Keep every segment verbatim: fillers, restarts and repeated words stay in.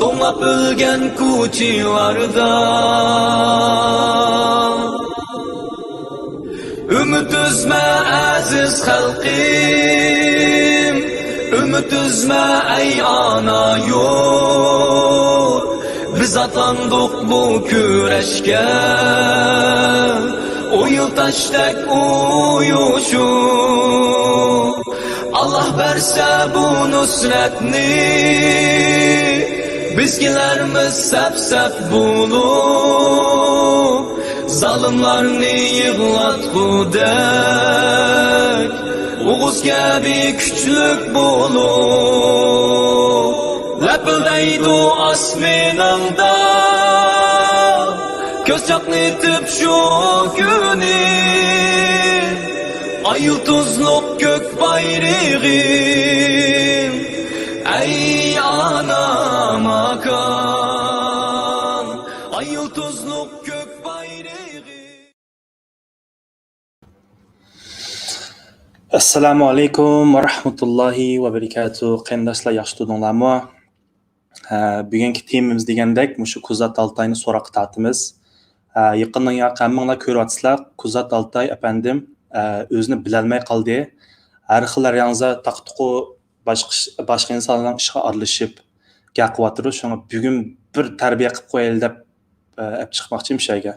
توڭلاپ ئۆلگەن كوچىلاردا ئۈمىد ئۈزمە ئەزىز خەلقىم، ئۈمىد ئۈزمە ئەي ئانا يۇرت. بىز ئاتلاندۇق بۇ كۈرەشكە، ئويۇلتاشتەك ئۇيۇشۇپ. ئاللاھ بەرسە بۇ نۇسرەتنى، بىز كېلەرمىز سەپ-سەپ بولۇپ. زالىملارنى يىغلاتقۇدەك، ئوغۇز كەبى كۈچلۈك بولۇپ. لەپىلدەيدۇ ئاسمىنىڭدا، كۆز چاقنىتىپ شۇ كۈنى. ئاي يۇلتۇزلۇق كۆك بايرىغىم، ئەي ئانا ماكان. ئاي يۇلتۇزلۇق كۆك بايرىغىم. ئەسسالامۇ ئەلەيكۇم ۋە رەھمەتۇللاھى ۋە بەرىكاتۇھ. قېرىنداشلار، ياخشى تۇردۇڭلارمۇ؟ ھە، بۈگۈنكى تېمىمىز دېگەندەك مۇشۇ كوزات ئالتاينى سوراققا تارتىمىز. ھە، يېقىندىن ياقى ھەممىڭلار كۆرۈۋاتىسىلەر، كوزات ئالتاي ئەپەندىم، ھە، ئۆزىنى بىلەلمەي قالدى. ھەر خىل رەڭزە تاقا-تۇقۇ باشقا ئىش، باشقا ئىنسانلارنىڭ ئىشىغا ئارىلىشىپ گەپ قىلىۋاتىدۇ. شۇڭا بۈگۈن بىر تەربىيە قىلىپ قويايلى دەپ، ئە، ئەپ چىقماقچى مۇشۇ يەرگە.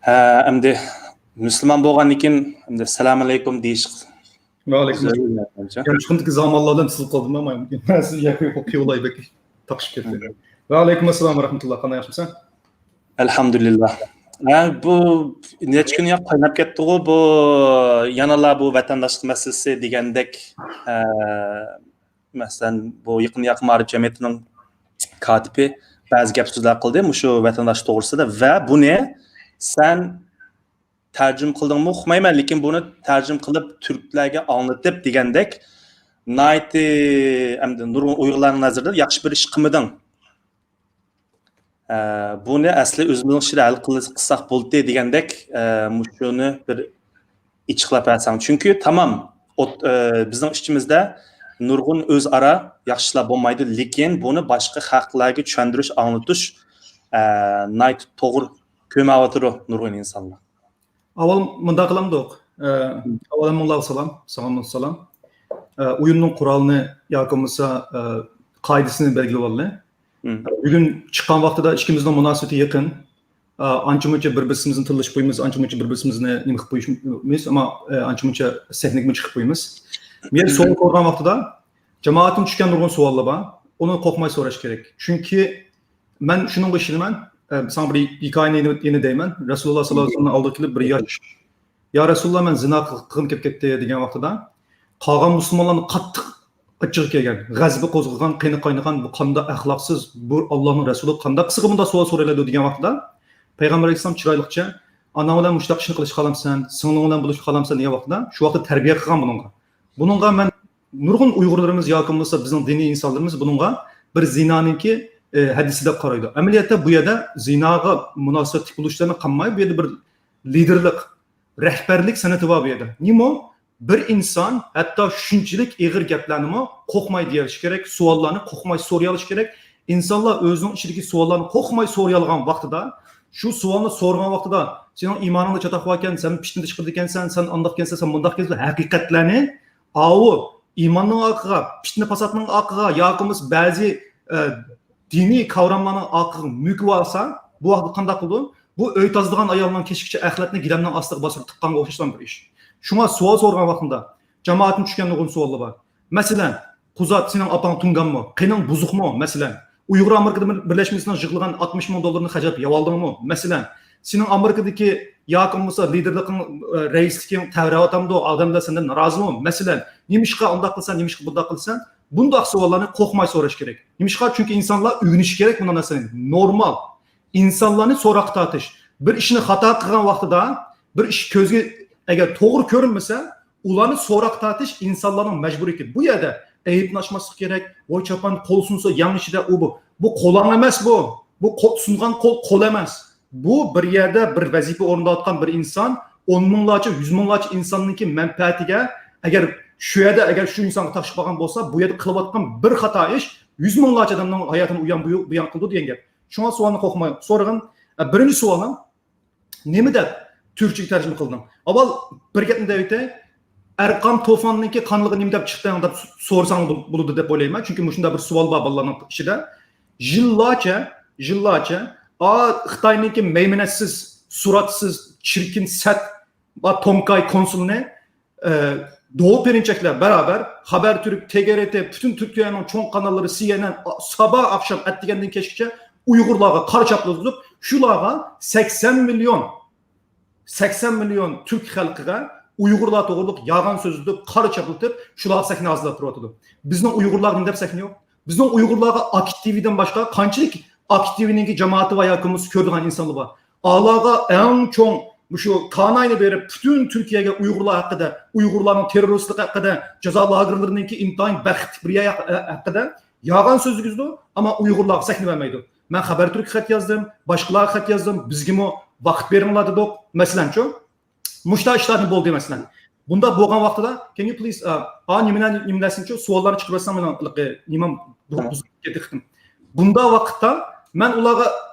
ھە، ئەمدى مۇسۇلمان بولغاندىن كېيىن، ئەمدى سالام ئەلەيكۇم دېيىش. ۋەئەلەيكۇم ئەسسالام. يانچۇقۇمدىكى زامانلاردىن تىزىلىپ قالدىم، مانا. مەن سىزنى ياقى يوقلاپ قىيىۋالاي، بەك تاقىشىپ كەتتى. ۋەئەلەيكۇم ئەسسالام ۋە رەھمەتۇللا. قانداق، ياخشىمۇسەن؟ ئەلھەمدۇلىللا. ھە، بۇ نەچچە كۈن ياق قايناپ كەتتىغۇ، بۇ يەنىلا بۇ ۋەتەنداشلىق مەسىلىسى دېگەندەك، ئە، مەسىلەن، بۇ يېقىن ياقى مائارىپ جەمئىيىتىنىڭ كاتىپى بەزى گەپ سۆزلەر قىلدى مۇشۇ ۋەتەنداش توغرىسىدا ۋە بۇنى سەن تەرجىمە قىلدىڭمۇ ئۇقمايمەن، لېكىن بۇنى تەرجىمە قىلىپ تۈركلەرگە ئاڭلىتىپ دېگەندەك ناھايىتى، ئەمدى نۇرغۇن ئۇيغۇرلارنىڭ نەزىرىدە ياخشى بىر ئىش قىلمىدىڭ. ئە، بۇنى ئەسلى ئۆزىمىزنىڭ ئىچىدە ھەل قىل-، قىلساق بولدى دېگەندەك، ئە، مۇشۇنى بىر ئېچىقلاپ بەرسەڭ. چۈنكى تامام ئوت-، ئە، بىزنىڭ ئىچىمىزدە نۇرغۇن ئۆزئارا ياخشى ئىشلار بولمايدۇ، لېكىن بۇنى باشقا خەقلەرگە چۈشەندۈرۈش، ئاڭلىتىش، ئە، ناھايىتى توغرا كۆرمەيۋاتىدۇ نۇرغۇن ئىنسانلار. ئاۋۋال مۇنداق قىلامدۇق. ئە، ئاۋۋال ھەممىڭلارغا سالام، ساڭىمۇ سالام. ئە، ئويۇننىڭ قورالىنى ياكى بولمىسا، ئە، قائىدىسىنى بەلگىلىۋالدى. بۈگۈن چىققان ۋاقتىدا ئىككىمىزنىڭ مۇناسىۋىتى يېقىن. ئە، ئانچە-مۇنچە بىر-بىرسىمىزنى تىللىشىپ قويىمىز، ئانچە-مۇنچە بىر-بىرسىمىزنى نېمە قىلىپ قويۇشىمىز، ئەمما، ئە، ئانچە-مۇنچە سەھنىگىمۇ چىقىپ قويىمىز. بۇ يەردە سوئال سورىغان ۋاقتىدا جامائەتتىن چۈشكەن نۇرغۇن سوئاللار بار. ئۇنى قورقماي سوراش كېرەك. چۈنكى مەن شۇنىڭغا ئىشىنىمەن. ئە، ساڭا بىر ھېكايىنى يەنە، يەنە دەيمەن. رەسۇلۇللا ساللاللاھۇ ئەلەيھى ۋەسەللەمنىڭ ئالدىغا كېلىپ بىر ياش، يا رەسۇلۇللا، مەن زىنا قىل-، قىلغۇم كېلىپ كەتتى دېگەن ۋاقتىدا، قالغان مۇسۇلمانلارنىڭ قاتتىق ئاچچىقى كەلگەن، غەزىپى قوزغىغان، قېنى قاينىغان، بۇ قانداق ئەخلاقسىز، بۇ ئاللانىڭ رەسۇلى قانداق قىزغا بۇنداق سوئال سورايلايدۇ دېگەن ۋاقتىدا، پەيغەمبەر ئەلەيھىسسالام چىرايلىقچە، ئاناڭ بىلەن مۇشۇنداق ئىشنى قىلىشقا خالامسەن، سىڭلىڭ بىلەن بولۇشقا خالامسەن دېگەن ۋاقتىدا، شۇ ۋاقىتتا تەربىيە قىلغان بۇنىڭغا. بۇنىڭغا مەن نۇرغۇن ئۇيغۇرلىرىمىز ياكى بولمىسا بىزنىڭ دىنىي ئىنسانلىرىمىز بۇنىڭغا بىر زىنانىڭكى، ئى، ھەدىسى دەپ قارايدۇ. ئەمەلىيەتتە بۇ يەردە زىناغا مۇناسىۋەتلىك بولۇشلارنى قالماي، بۇ يەردە بىر لىدېرلىق، رەھبەرلىك سەنئىتى بار بۇ يەردە. نېمە؟ بىر ئىنسان ھەتتا شۇنچىلىك ئېغىر گەپلەرنىمۇ قورقماي دېيەلىشى كېرەك، سوئاللارنى قورقماي سورىيالىشى كېرەك. ئىنسانلار ئۆزىنىڭ ئىچىدىكى سوئاللارنى قورقماي سورىيالىغان ۋاقتىدا، شۇ سوئالنى سورىغان ۋاقتىدا، سېنىڭ ئىمانىڭدا چاتاق باركەن، سەن پىتنە چىقىرىدىكەنسەن، سەن ئانداقكەنسەن، سەن مۇنداقكەنسەن، ھەقىقەتلەرنى ئاۋۇ ئىماننىڭ ئارقىغا، پىتنە-پاساتنىڭ ئارقىغا ياكى بولمىسا بەزى، ئە، دىنىي قاۋراملارنىڭ ئارقىغا مۆكۈۋالسا، بۇ ۋاقىتتا قانداق قىلىدۇ؟ بۇ ئۆي تازىلىغان ئايالنىڭ كېچىكىچە ئەخلەتنى گىلەمنىڭ ئاستىغا باستۇرۇپ تىققانغا ئوخشاشلا بىر ئىش. شۇڭا سوئال سورىغان ۋاقتىمدا جامائەتتىن چۈشكەن نۇرغۇن سوئاللار بار. مەسىلەن، قۇزات، سېنىڭ ئاپاڭ تۇڭگانمۇ؟ قېنىڭ بۇزۇقمۇ؟ مەسىلەن، ئۇيغۇر ئامېرىكىدا بىر-، بىرلەشمىسىنىڭ يىغلىغان ئاتمىش مىڭ دوللىرىنى خەجلەپ يەۋالدىڭمۇ؟ مەسىلەن، سېنىڭ ئامېرىكىدىكى ياكى بولمىسا لىدېرلىقىڭ، ئە، رەئىسلىكىڭ تەۋرەۋاتامدۇ؟ ئادەملەر سەندىن نارازىمۇ؟ مەسىلەن، نېمىشقا ئۇنداق قىلىسەن، نېمىشقا بۇنداق قىلىسەن؟ بۇنداق سوئاللارنى قورقماي سوراش كېرەك. نېمىشقا؟ چۈنكى ئىنسانلار ئۆگىنىشى كېرەك بۇنداق نەرسىنى. نورمال. ئىنسانلارنى سوراققا تارتىش. بىر ئىشنى خاتا قىلغان ۋاقتىدا، بىر ئىش كۆزگە ئەگەر توغرا كۆرۈنمىسە، ئۇلارنى سوراققا تارتىش ئىنسانلارنىڭ مەجبۇرىيىتى. بۇ يەردە ئەيىبنى ئاچماسلىق كېرەك. ۋاي چاپان، قول سۇنسا يەڭ ئىچىدە ئۇ بۇ. بۇ قولاڭ ئەمەس بۇ. بۇ قو-، سۇنغان قول قول ئەمەس. بۇ بىر يەردە بىر ۋەزىپە ئورۇنداۋاتقان بىر ئىنسان، ئون مىڭلارچە، يۈز مىڭلارچە ئىنساننىڭكى مەنپەئەتىگە ئەگەر شۇ يەردە ئەگەر شۇ ئىنسانغا تاقىشىپ قالغان بولسا، بۇ يەردە قىلىۋاتقان بىر خاتا ئىش يۈز مىڭلارچە ئادەمنىڭ ھاياتىنى ئۇيان بۇيان قىلىدۇ دېگەن گەپ. شۇڭا سوئالنى قورقماي سورىغىن. ئە، بىرىنچى سوئالىڭ، نېمە دەپ تۈركچىگە تەرجىمە قىلدىڭ؟ ئاۋۋال بىر گەپنى دەۋېتەي. ئەرقام توفاننىڭكى قانىلىغا نېمە دەپ چىقتىڭ دەپ سورىساڭ بولىدۇ دەپ ئويلايمەن. چۈنكى مۇشۇنداق بىر سوئال بار بالىلارنىڭ ئىچىدە. يىللارچە، يىللارچە، ئا، خىتاينىڭكى مەيمىنەتسىز، سۈرەتسىز، چىركىن سەت، ئا، تومكاي كونسۇلىنى، ئە، دوغۇ پېرىنچەكلەر بەرابەر خەبەر تۈرك، تگرت، پۈتۈن تۈركىيەنىڭ چوڭ قاناللىرى، سىئېنئېن، سابا ئاخشام ئەتىگەندىن كەچكىچە ئۇيغۇرلارغا قارا چاپلا تۇتۇپ، شۇلارغا سەكسەن مىليون، سەكسەن مىليون تۈرك خەلقىگە ئۇيغۇرلار توغرىلىق يالغان سۆزلىتىپ، قارا چاپلىتىپ، شۇلارغا سەھنە ھازىرلاپ تۇرۇۋاتىدۇ. بىزنىڭ ئۇيغۇرلارغا نېمە دەپ سەھنە يوق؟ بىزنىڭ ئۇيغۇرلارغا ئاكتىۋىدىن باشقا قانچىلىك ئاكتىۋىنىڭكى جامائىتى بار ياكى بولمىسا كۆرىدىغان ئىنسانلار بار؟ ئالاغا ئەڭ چوڭ مۇشۇ كاناينى بېرىپ، پۈتۈن تۈركىيەگە ئۇيغۇرلار ھەققىدە، ئۇيغۇرلارنىڭ تېررورىستلىقى ھەققىدە، جازا لاگېرلىرىنىڭكى ئىنتايىن بەختلىك بىر يەر ھەق-، ھەققىدە يالغان سۆزلىگۈزىدۇ، ئەمما ئۇيغۇرلارغا سەھنە بەرمەيدۇ. مەن خەبەر تۈرككە خەت يازدىم، باشقىلارغا خەت يازدىم، بىزگىمۇ ۋاقىت بېرىڭلار دېدۇق، مەسىلەنچۇ. مۇشۇنداق ئىشلارنى بولدى، مەسىلەن. بۇنداق بولغان ۋاقتىدا، can you please، ئا، ئا، نېمىلەر، نېمىلەرسىنچۇ، سوئاللارنى چىقىرىۋەتسەڭ، مېنىڭ ھېلىقى نېمەم بۇ-، بۇزۇلۇپ كەتتى. بۇنداق ۋاقىتتا مەن ئۇلارغا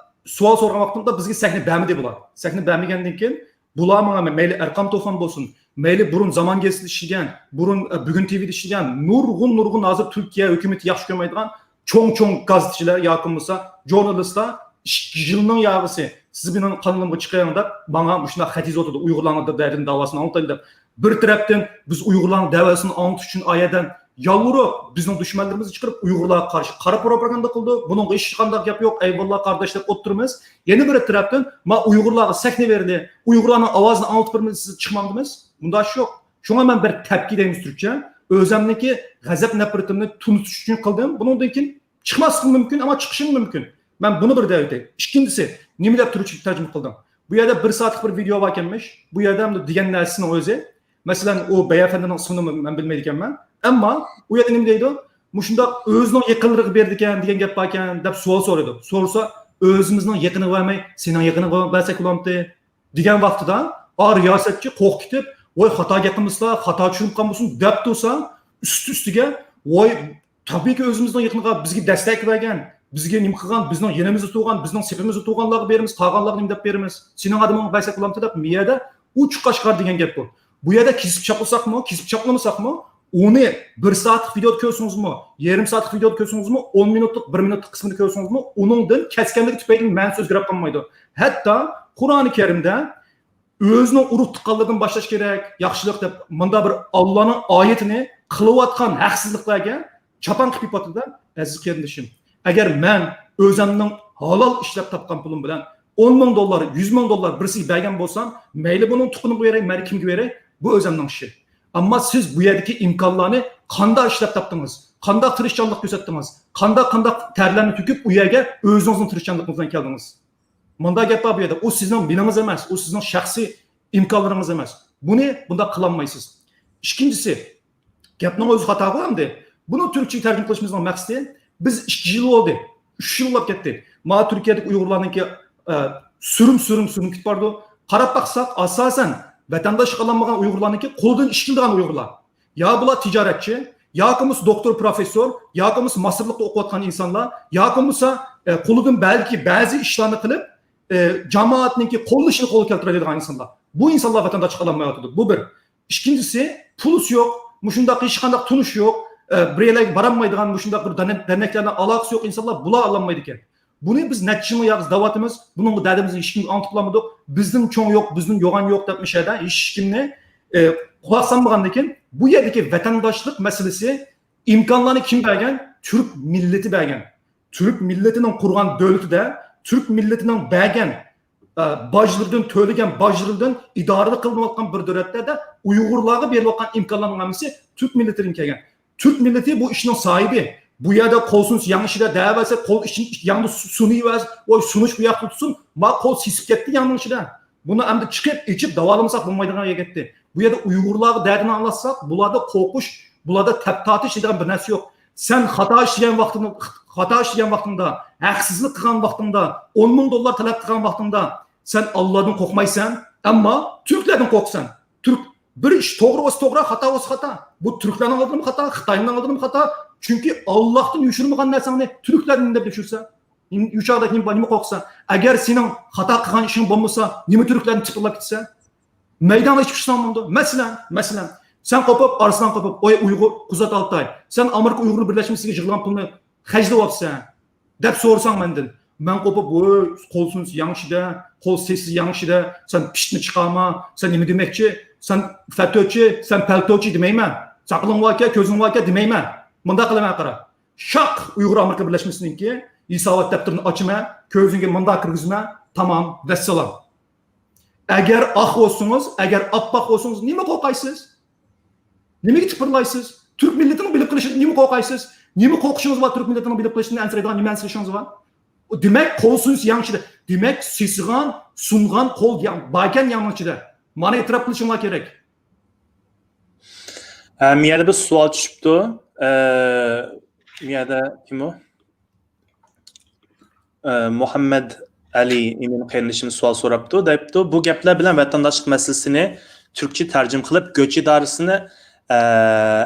سوئال سورىغان ۋاقتىمدا بىزگە سەھنە بەرمىدى بۇلار. سەھنە بەرمىگەندىن كېيىن بۇلار ماڭا مەيلى ئەرقام توفان بولسۇن، مەيلى بۇرۇن زامان گېزىتىدە ئىشلىگەن، بۇرۇن، ئە، بۈگۈن تىۋىدا ئىشلىگەن نۇرغۇن، نۇرغۇن ھازىر تۈركىيە ھۆكۈمىتى ياخشى كۆرمەيدىغان چوڭ-چوڭ گازېتچىلەر ياكى بولمىسا ژۇرنالىستلار ئىككى يىلنىڭ ياغىسى سىز مېنىڭ قانىلىمغا چىقىڭ دەپ ماڭا مۇشۇنداق خەت يېزىۋاتىدۇ، ئۇيغۇرلارنىڭ دەردىنى، داۋاسىنى ئاڭلىتايلى دەپ. بىر تەرەپتىن بىز ئۇيغۇرلارنىڭ دەۋاسىنى ئاڭلىتىش ئۈچۈن ئايەردىن يالۋۇرۇپ، بىزنىڭ دۈشمەنلىرىمىزنى چىقىرىپ، ئۇيغۇرلارغا قارشى قارا پروپاگاندا قىلىدۇ. بۇنىڭغا ھېچقانداق گەپ يوق، ئەيۋاللا قارداش دەپ ئولتۇرىمىز. يەنە بىر تەرەپتىن، ما ئۇيغۇرلارغا سەھنە بېرىلدى، ئۇيغۇرلارنىڭ ئاۋازىنى ئاڭلىتىپ بېرىمىز، سىز چىقمامدىمىز؟ بۇنداق ئىش يوق. شۇڭا مەن بىر تەپكى دەيمىز تۈركچە. ئۆزەمنىڭكى غەزەپ نەپرىتىمنى تونۇتۇش ئۈچۈن قىلدىم. بۇنىڭدىن كېيىن چىقماسلىقىم مۇمكىن، ئەمما چىقىشىم مۇمكىن. مەن بۇنى بىر دەۋېتەي. ئىككىنچىسى، نېمە دەپ تۈركچىگە تەرجىمە قىلدىڭ؟ بۇ يەردە بىر سائەتلىك بىر ۋىدېئو باركەنمىش. بۇ يەردە ئەمدى دېگەن نەرسىنىڭ ئۆزى. مەسىلەن، ئۇ بەي ئەپەندىنىڭ ئىسمىنى مەن بىلمەيدىكەنمەن. ئەمما ئۇ يەردە نېمە دەيدۇ؟ مۇشۇنداق ئۆزىنىڭ يېقىنلىرىغا بېرىدىكەن دېگەن گەپ باركەن دەپ سوئال سورايدۇ. سورىسا، ئۆزىمىزنىڭ يېقىنىغا بەرمەي، سېنىڭ يېقىنىغا بەرسەك بولامتى؟ دېگەن ۋاقتىدا، ئا، رىياسەتچى قورقۇپ كېتىپ، ۋاي، خاتا گەپ قىلمىسىلا، خاتا چۈشىنىپ قالمىسۇن دەپ تۇرسا، ئۈستى ئۈستىگە، ۋاي، تەبىئىيكى ئۆزىمىزنىڭ يېقىنىغا بىزگە دەستەك بەرگەن، بىزگە نېمە قىلغان، بىزنىڭ يېنىمىزدا تۇرغان، بىزنىڭ سېپىمىزدە تۇرغانلارغا بېرىمىز، قالغانلارغا نېمە دەپ بېرىمىز؟ سېنىڭ ئادىمىڭغا بەرسەك بولامتى دەپ، مۇ يەردە ئۇچ قاچقار دېگەن گەپ بۇ. بۇ يەردە كېسىپ چاپلىساقمۇ، كېسىپ چاپلىمىساقمۇ، ئۇنى بىر سائەتلىك ۋىدېودا كۆرسىڭىزمۇ، يېرىم سائەتلىك ۋىدېودا كۆرسىڭىزمۇ، ئون مىنۇتلۇق، بىر مىنۇتلۇق قىسمىنى كۆرسىڭىزمۇ، ئۇنىڭدىن كەسكەنلىكى تۈپەيلىدىن مەنىسى ئۆزگىرىپ قالمايدۇ. ھەتتا قۇرئانى كەرىمدە ئۆزىنىڭ ئۇرۇق تۇغقانلىرىدىن باشلاش كېرەك، ياخشىلىق دەپ، مۇنداق بىر ئاللانىڭ ئايىتىنى قىلىۋاتقان ھەقسىزلىقلارغا چاپان قىلىپ يېپىۋاتىدۇ-دە، ئەزىز قېرىندىشىم. ئەگەر مەن ئۆزەمنىڭ ھالال ئىشلەپ تاپقان پۇلۇم بىلەن ئون مىڭ دوللار، يۈز مىڭ دوللار بىرسىگە بەرگەن بولسام، مەيلى بۇنىڭ تۇغقىنىغا بېرەي، مەيلى كىمگە بېرەي، بۇ ئۆزەمنىڭ ئىشى. ئەمما سىز بۇ يەردىكى ئىمكانلارنى قانداق ئىشلەپ تاپتىڭىز؟ قانداق تىرىشچانلىق كۆرسەتتىڭىز؟ قانداق، قانداق تەرلەرنى تۆكۈپ، ئۇ يەرگە ئۆزىڭىزنىڭ تىرىشچانلىقىڭىز بىلەن كەلدىڭىز؟ مۇنداق گەپ بار بۇ يەردە. ئۇ سىزنىڭ مېلىڭىز ئەمەس، ئۇ سىزنىڭ شەخسىي ئىمكانلىرىڭىز ئەمەس. بۇنى بۇنداق قىلالمايسىز. ئىككىنچىسى، گەپنىڭ ئۆزى خاتاغۇ ئەمدى. بۇنى تۈركچىگە تەرجىمە قىلىشىمىزنىڭ مەقسىتى، بىز ئىككى يىل بولدى، ئۈچ يىل بولۇپ كەتتى. مانا تۈركىيەدىكى ئۇيغۇرلارنىڭكى، ئە، سۈرۈم، سۈرۈم، سۈرۈم كېتىپ بارىدۇ. قاراپ باقساق، ئاساسەن ۋەتەنداشلىق ئالالمىغان ئۇيغۇرلارنىڭكى قولىدىن ئىش كېلىدىغان ئۇيغۇرلار. يا بۇلار تىجارەتچى، ياكى بولمىسا دوكتور، پروفېسسور، ياكى بولمىسا ماستېرلىقتا ئوقۇۋاتقان ئىنسانلار، ياكى بولمىسا، ئە، قولىدىن بەلكى بەزى ئىشلارنى قىلىپ، ئە، جامائەتنىڭكى قوللىشىنى قولغا كەلتۈرەلەيدىغان ئىنسانلار. بۇ ئىنسانلار ۋەتەنداشلىق ئالالمايۋاتىدۇ. بۇ بىر. ئىككىنچىسى، پۇلسى يوق، مۇشۇنداق ھېچقانداق تونۇشى يوق، ئە، بىر يەرلەرگە بارالمايدىغان، مۇشۇنداق بىر دەرنەك-، دەرنەكلەرنىڭ ئالاقىسى يوق ئىنسانلار، بۇلار ئالالمايدىكەن. بۇنى بىز نەچچە يىلنىڭ ياغىسى دەۋاتىمىز، بۇنىڭغا دەردىمىزنى ھېچكىمگە ئاڭلىتىپ بولالمىدۇق. بىزدىن چوڭ يوق، بىزدىن يوغان يوق دەپ مۇشۇ يەردە ھېچكىمنى، ئە، قۇلاق سالمىغاندىن كېيىن، بۇ يەردىكى ۋەتەنداشلىق مەسىلىسى ئىمكانلارنى كىم بەرگەن؟ تۈرك مىللىتى بەرگەن. تۈرك مىللىتىنىڭ قۇرغان دۆلىتىدە، تۈرك مىللىتىنىڭ بەرگەن، ئە، باجلىرىدىن، تۆلىگەن باجلىرىدىن ئىدارىلىك قىلىنىۋاتقان بىر دۆلەتلەردە ئۇيغۇرلارغا بېرىلىۋاتقان ئىمكانلارنىڭ ھەممىسى تۈرك مىللىتىدىن كەلگەن. تۈرك مىللىتى بۇ ئىشنىڭ ساھىبى. بۇ يەردە قول سۇنسا يەڭ ئىچىدە دەۋەرسە، قول ئىچىنى يەڭدە سۇ-، سۇنۇۋەرسە، ۋاي، سۇنۇش بۇ ياقتا تۇتسۇن، ما قول سېسىپ كەتتى يەڭنىڭ ئىچىدە. بۇنى ئەمدى چىقىپ، ئېچىپ داۋالىمىساق بولمايدىغان يەرگە يەتتى. بۇ يەردە ئۇيغۇرلارغا دەردىنى ئاڭلاتساق، بۇلاردا قورقۇش، بۇلاردا تەپ تارتىش دېگەن بىر نەرسە يوق. سەن خاتا ئىشلىگەن ۋاقتىڭدا، خاتا ئىشلىگەن ۋاقتىڭدا، ھەقسىزلىك قىلغان ۋاقتىڭدا، ئون مىڭ دوللار تەلەپ قىلغان ۋاقتىڭدا، سەن ئاللادىن قورقمايسەن، ئەمما تۈركلەردىن قورقىسەن. تۈرك بىر ئىش توغرا بولسا توغرا، خاتا بولسا خاتا. بۇ تۈركلەرنىڭ ئالدىدىمۇ خاتا، خىتاينىڭ ئالدىدىمۇ خاتا. چۈنكى ئاللاھتىن يوشۇرمىغان نەرسەڭنى تۈركلەردىن نېمە دەپ يوشۇرىسەن؟ يوشۇرساڭ نېمە، نېمە قورقىسەن؟ ئەگەر سېنىڭ خاتا قىلغان ئىشىڭ بولمىسا، نېمە تۈركلەردىن تىپىرلاپ كېتىسەن؟ مەيدانغا چىقىشساڭ بولىدۇ. مەسىلەن، مەسىلەن، سەن قوپۇپ، ئارسلان قوپۇپ، ئوي ئۇيغۇر، قۇزات ئالتاي، سەن ئامېرىكا ئۇيغۇر بىرلەشمىسىگە يىغىلغان پۇلنى خەجلىۋاپسەن دەپ سورىساڭ مەندىن، مەن قوپۇپ، ۋوي، قول سۇنسا ياڭشىدە، قول سېسىزا ياڭشىدە، سەن پىشتنى چىقارما، سەن نېمە دېمەكچى، سەن فەتۆچى، سەن پەلتوچى دېمەيمەن، ساقىلىڭ باركەن، كۆزۈڭ باركەن دېمەيمەن. مۇنداق قىلىمەن قارا. شاق ئۇيغۇر ئامېرىكا بىرلەشمىسىنىڭكى ھېسابات دەپتىرىنى ئاچىمەن، كۆزۈڭگە مۇنداق كىرگۈزمە، تامام، ۋەسسالام. ئەگەر ئاق بولسىڭىز، ئەگەر ئاپئاق بولسىڭىز، نېمە قورقايسىز؟ نېمىگە تىپىرلايسىز؟ تۈرك مىللىتىنىڭ بىلىپ قېلىشىدىن نېمە قورقايسىز؟ نېمە قورقۇشىڭىز بار تۈرك مىللىتىنىڭ بىلىپ قېلىشىدىن ئەنسىرەيدىغان نېمە ئەنسىرىشىڭىز بار؟ دېمەك، قول سۇنسا ياڭ ئىچىدە. دېمەك، سېسىغان، سۇنغان قول ياڭ، باركەن ياڭنىڭ ئىچىدە. مانا ئېتىراپ قىلىشىڭلار كېرەك. ھە، مۇ يەردە بىر سوئال چۈشۈپتۇ. ئە، مۇ يەردە كىم ئۇ؟ ئە، مۇھەممەد ئەلى ئىمىن قېرىندىشىمىز سوئال سوراپتۇ. دەپتۇ، بۇ گەپلەر بىلەن ۋەتەنداشلىق مەسىلىسىنى تۈركچە تەرجىمە قىلىپ، گۆچ ئىدارىسىنى، ئە،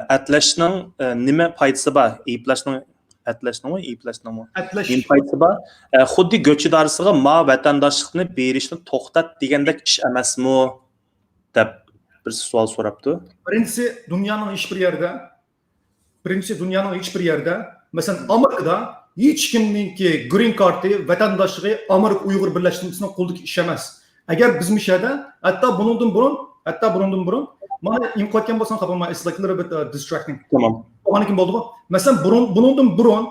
ئەتلەشنىڭ، ئە، نېمە پايدىسى بار؟ ئېيىبلەشنىڭ، ئەتلەشنىڭمۇ، ئېيىبلەشنىڭمۇ؟ ئەتلەش. نېمە پايدىسى بار؟ ئە، خۇددى گۆچ ئىدارىسىغا ما ۋەتەنداشلىقنى بېرىشنى توختات دېگەندەك ئىش ئەمەسمۇ؟ دەپ بىر سوئال سوراپتۇ. بىرىنچىسى، دۇنيانىڭ ھېچ بىر يەردە، بىرىنچىسى، دۇنيانىڭ ھېچ بىر يەردە، مەسىلەن، ئامېرىكىدا ھېچ كىمنىڭكى گرىن كارتى، ۋەتەنداشلىقى ئامېرىكا ئۇيغۇر بىرلەشمىسىنىڭ قولىدىكى ئىش ئەمەس. ئەگەر بىز مۇشۇ يەردە، ھەتتا بۇنىڭدىن بۇرۇن، ھەتتا بۇنىڭدىن بۇرۇن، مانا ئېلىپ قويۇۋەتكەن بولساڭ خاپا بولما، it's like a little bit, uh, distracting. تامام. بولغاندىن كېيىن بولدىغۇ. مەسىلەن، بۇرۇن، بۇنىڭدىن بۇرۇن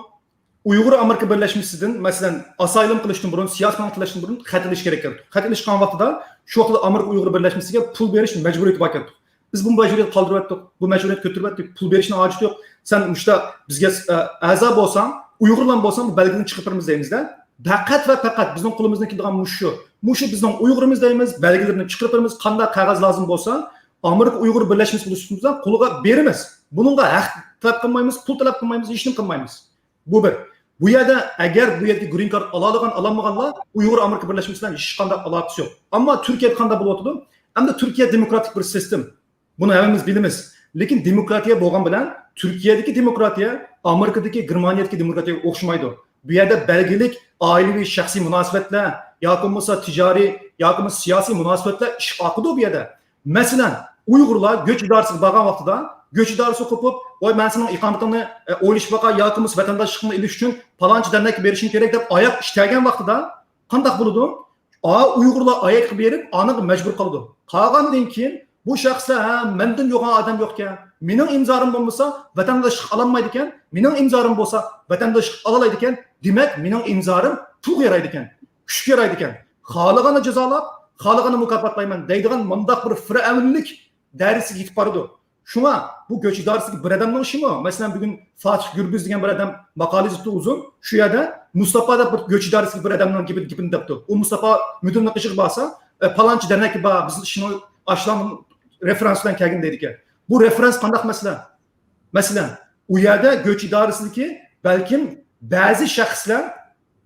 ئۇيغۇر ئامېرىكا بىرلەشمىسىدىن، مەسىلەن، ئاسايلىم قىلىشتىن بۇرۇن، سىياسىي مەسلىھەت قىلىشتىن بۇرۇن خەت ئېلىش كېرەك كەلدى. خەت ئېلىشقان ۋاقتىدا شۇ ۋاقىتتا ئامېرىكا ئۇيغۇر بىرلەشمىسىگە پۇل بېرىش مەجبۇرىيىتى بار كەلدى. بىز بۇ مەجبۇرىيەتنى قالدۇرۇۋەتتۇق، بۇ مەجبۇرىيەتنى كۆتۈرۈۋەتتۇق، پۇل بېرىشنىڭ ھاجىتى يوق. سەن مۇشتا بىزگە، ئە، ئەزا بولساڭ، ئۇيغۇرلار بولساڭ، بۇ بەلگىلىرىنى چىقىرىپ بېرىمىز دەيمىز-دە. پەقەت ۋە پەقەت بىزنىڭ قولىمىزدىن كېلىدىغان مۇشۇ شۇ. مۇشۇ بىزنىڭ ئۇيغۇرىمىز دەيمىز، بەلگىلىرىنى چىقىرىپ بېرىمىز، قانداق قەغەز لازىم بولسا، ئامېرىكا ئۇيغۇر بىرلەشمىسى بولۇشىمىزدا قولىغا بېرىمىز. بۇنىڭغا ھەق تەلەپ قىلمايمىز، پۇل تەلەپ قىلمايمىز، ھېچنېمە قىلمايمىز. بۇ بىر. بۇ يەردە ئەگەر بۇ يەردىكى گرىن كارت ئالالىغان، ئالالمىغانلار ئۇيغۇر ئامېرىكا بىرلەشمىسى بىلەن ھېچقانداق ئالاقىسى يوق. ئەمما تۈركىيەدە قانداق بولۇۋاتىدۇ؟ ئەمدى تۈركىيە دېموكراتىك بىر سىستېم. بۇنى ھەممىمىز بىلىمىز. لېكىن دېموكراتىيە بولغان بىلەن تۈركىيەدىكى دېموكراتىيە ئامېرىكىدىكى، گېرمانىيەدىكى دېموكراتىيەگە ئوخشىمايدۇ. بۇ يەردە بەلگىلىك ئائىلىۋى شەخسىي مۇناسىۋەتلەر ياكى بولمىسا تىجارىي ياكى بولمىسا سىياسىي مۇناسىۋەتلەر ئىشقا ئاقىدۇ بۇ يەردە. مەسىلەن، ئۇيغۇرلار گۆچ ئىدارىسىگە بارغان ۋاقتىدا، گۆچ ئىدارىسى قوپۇپ، ۋاي، مەن سېنىڭ ئىقامىتىڭنى، ئە، ئويلىشىپ باقاي ياكى بولمىسا ۋەتەنداشلىقىڭنى ئېلىش ئۈچۈن پالانچى دەرنەككە بېرىشىڭ كېرەك دەپ ئاياق ئىتتەرگەن ۋاقتىدا قانداق بولىدۇ؟ ئا، ئۇيغۇرلار ئاياققا بېرىپ، ئانىڭغا مەجبۇر قالىدۇ. قالغاندىن كېيىن بۇ شەخسلەر، ھە، مەندىن يوغان ئادەم يوقكەن، مېنىڭ ئىمزالىرىم بولمىسا ۋەتەنداشلىق ئالالمايدىكەن، مېنىڭ ئىمزالىرىم بولسا ۋەتەنداشلىق ئالالايدىكەن، دېمەك، مېنىڭ ئىمزالىرىم پۇلغا يارايدىكەن، كۈچكە يارايدىكەن. خالىغاننى جازالاپ، خالىغاننى مۇكاپاتلايمەن دەيدىغان مۇنداق بىر فىرئەۋنلىك دەرىجىسىگە يېتىپ بارىدۇ. شۇڭا بۇ گۆچ ئىدارىسىدىكى بىر ئادەمنىڭ ئىشىمۇ، مەسىلەن، بۈگۈن فاتىھ گۈربۈز دېگەن بىر ئادەم ماقالە يېزىپتۇ ئۇزۇن. شۇ يەردە مۇستاپا دەپ بىر گۆچ ئىدارىسىدىكى بىر ئادەمنىڭ گېپىنى، گېپىنى دەپتۇ. ئۇ مۇستاپا مۇدىرنىڭ قېشىغا بارسا، ئە، پالانچى دەرنەككە بار، بىز شۇنى ئاشۇلارنىڭ رېفېرانس بىلەن كەلگىن دەيدىكەن. بۇ رېفېرانس قانداق مەسىلە؟ مەسىلەن، ئۇ يەردە گۆچ ئىدارىسىدىكى بەلكىم بەزى شەخسلەر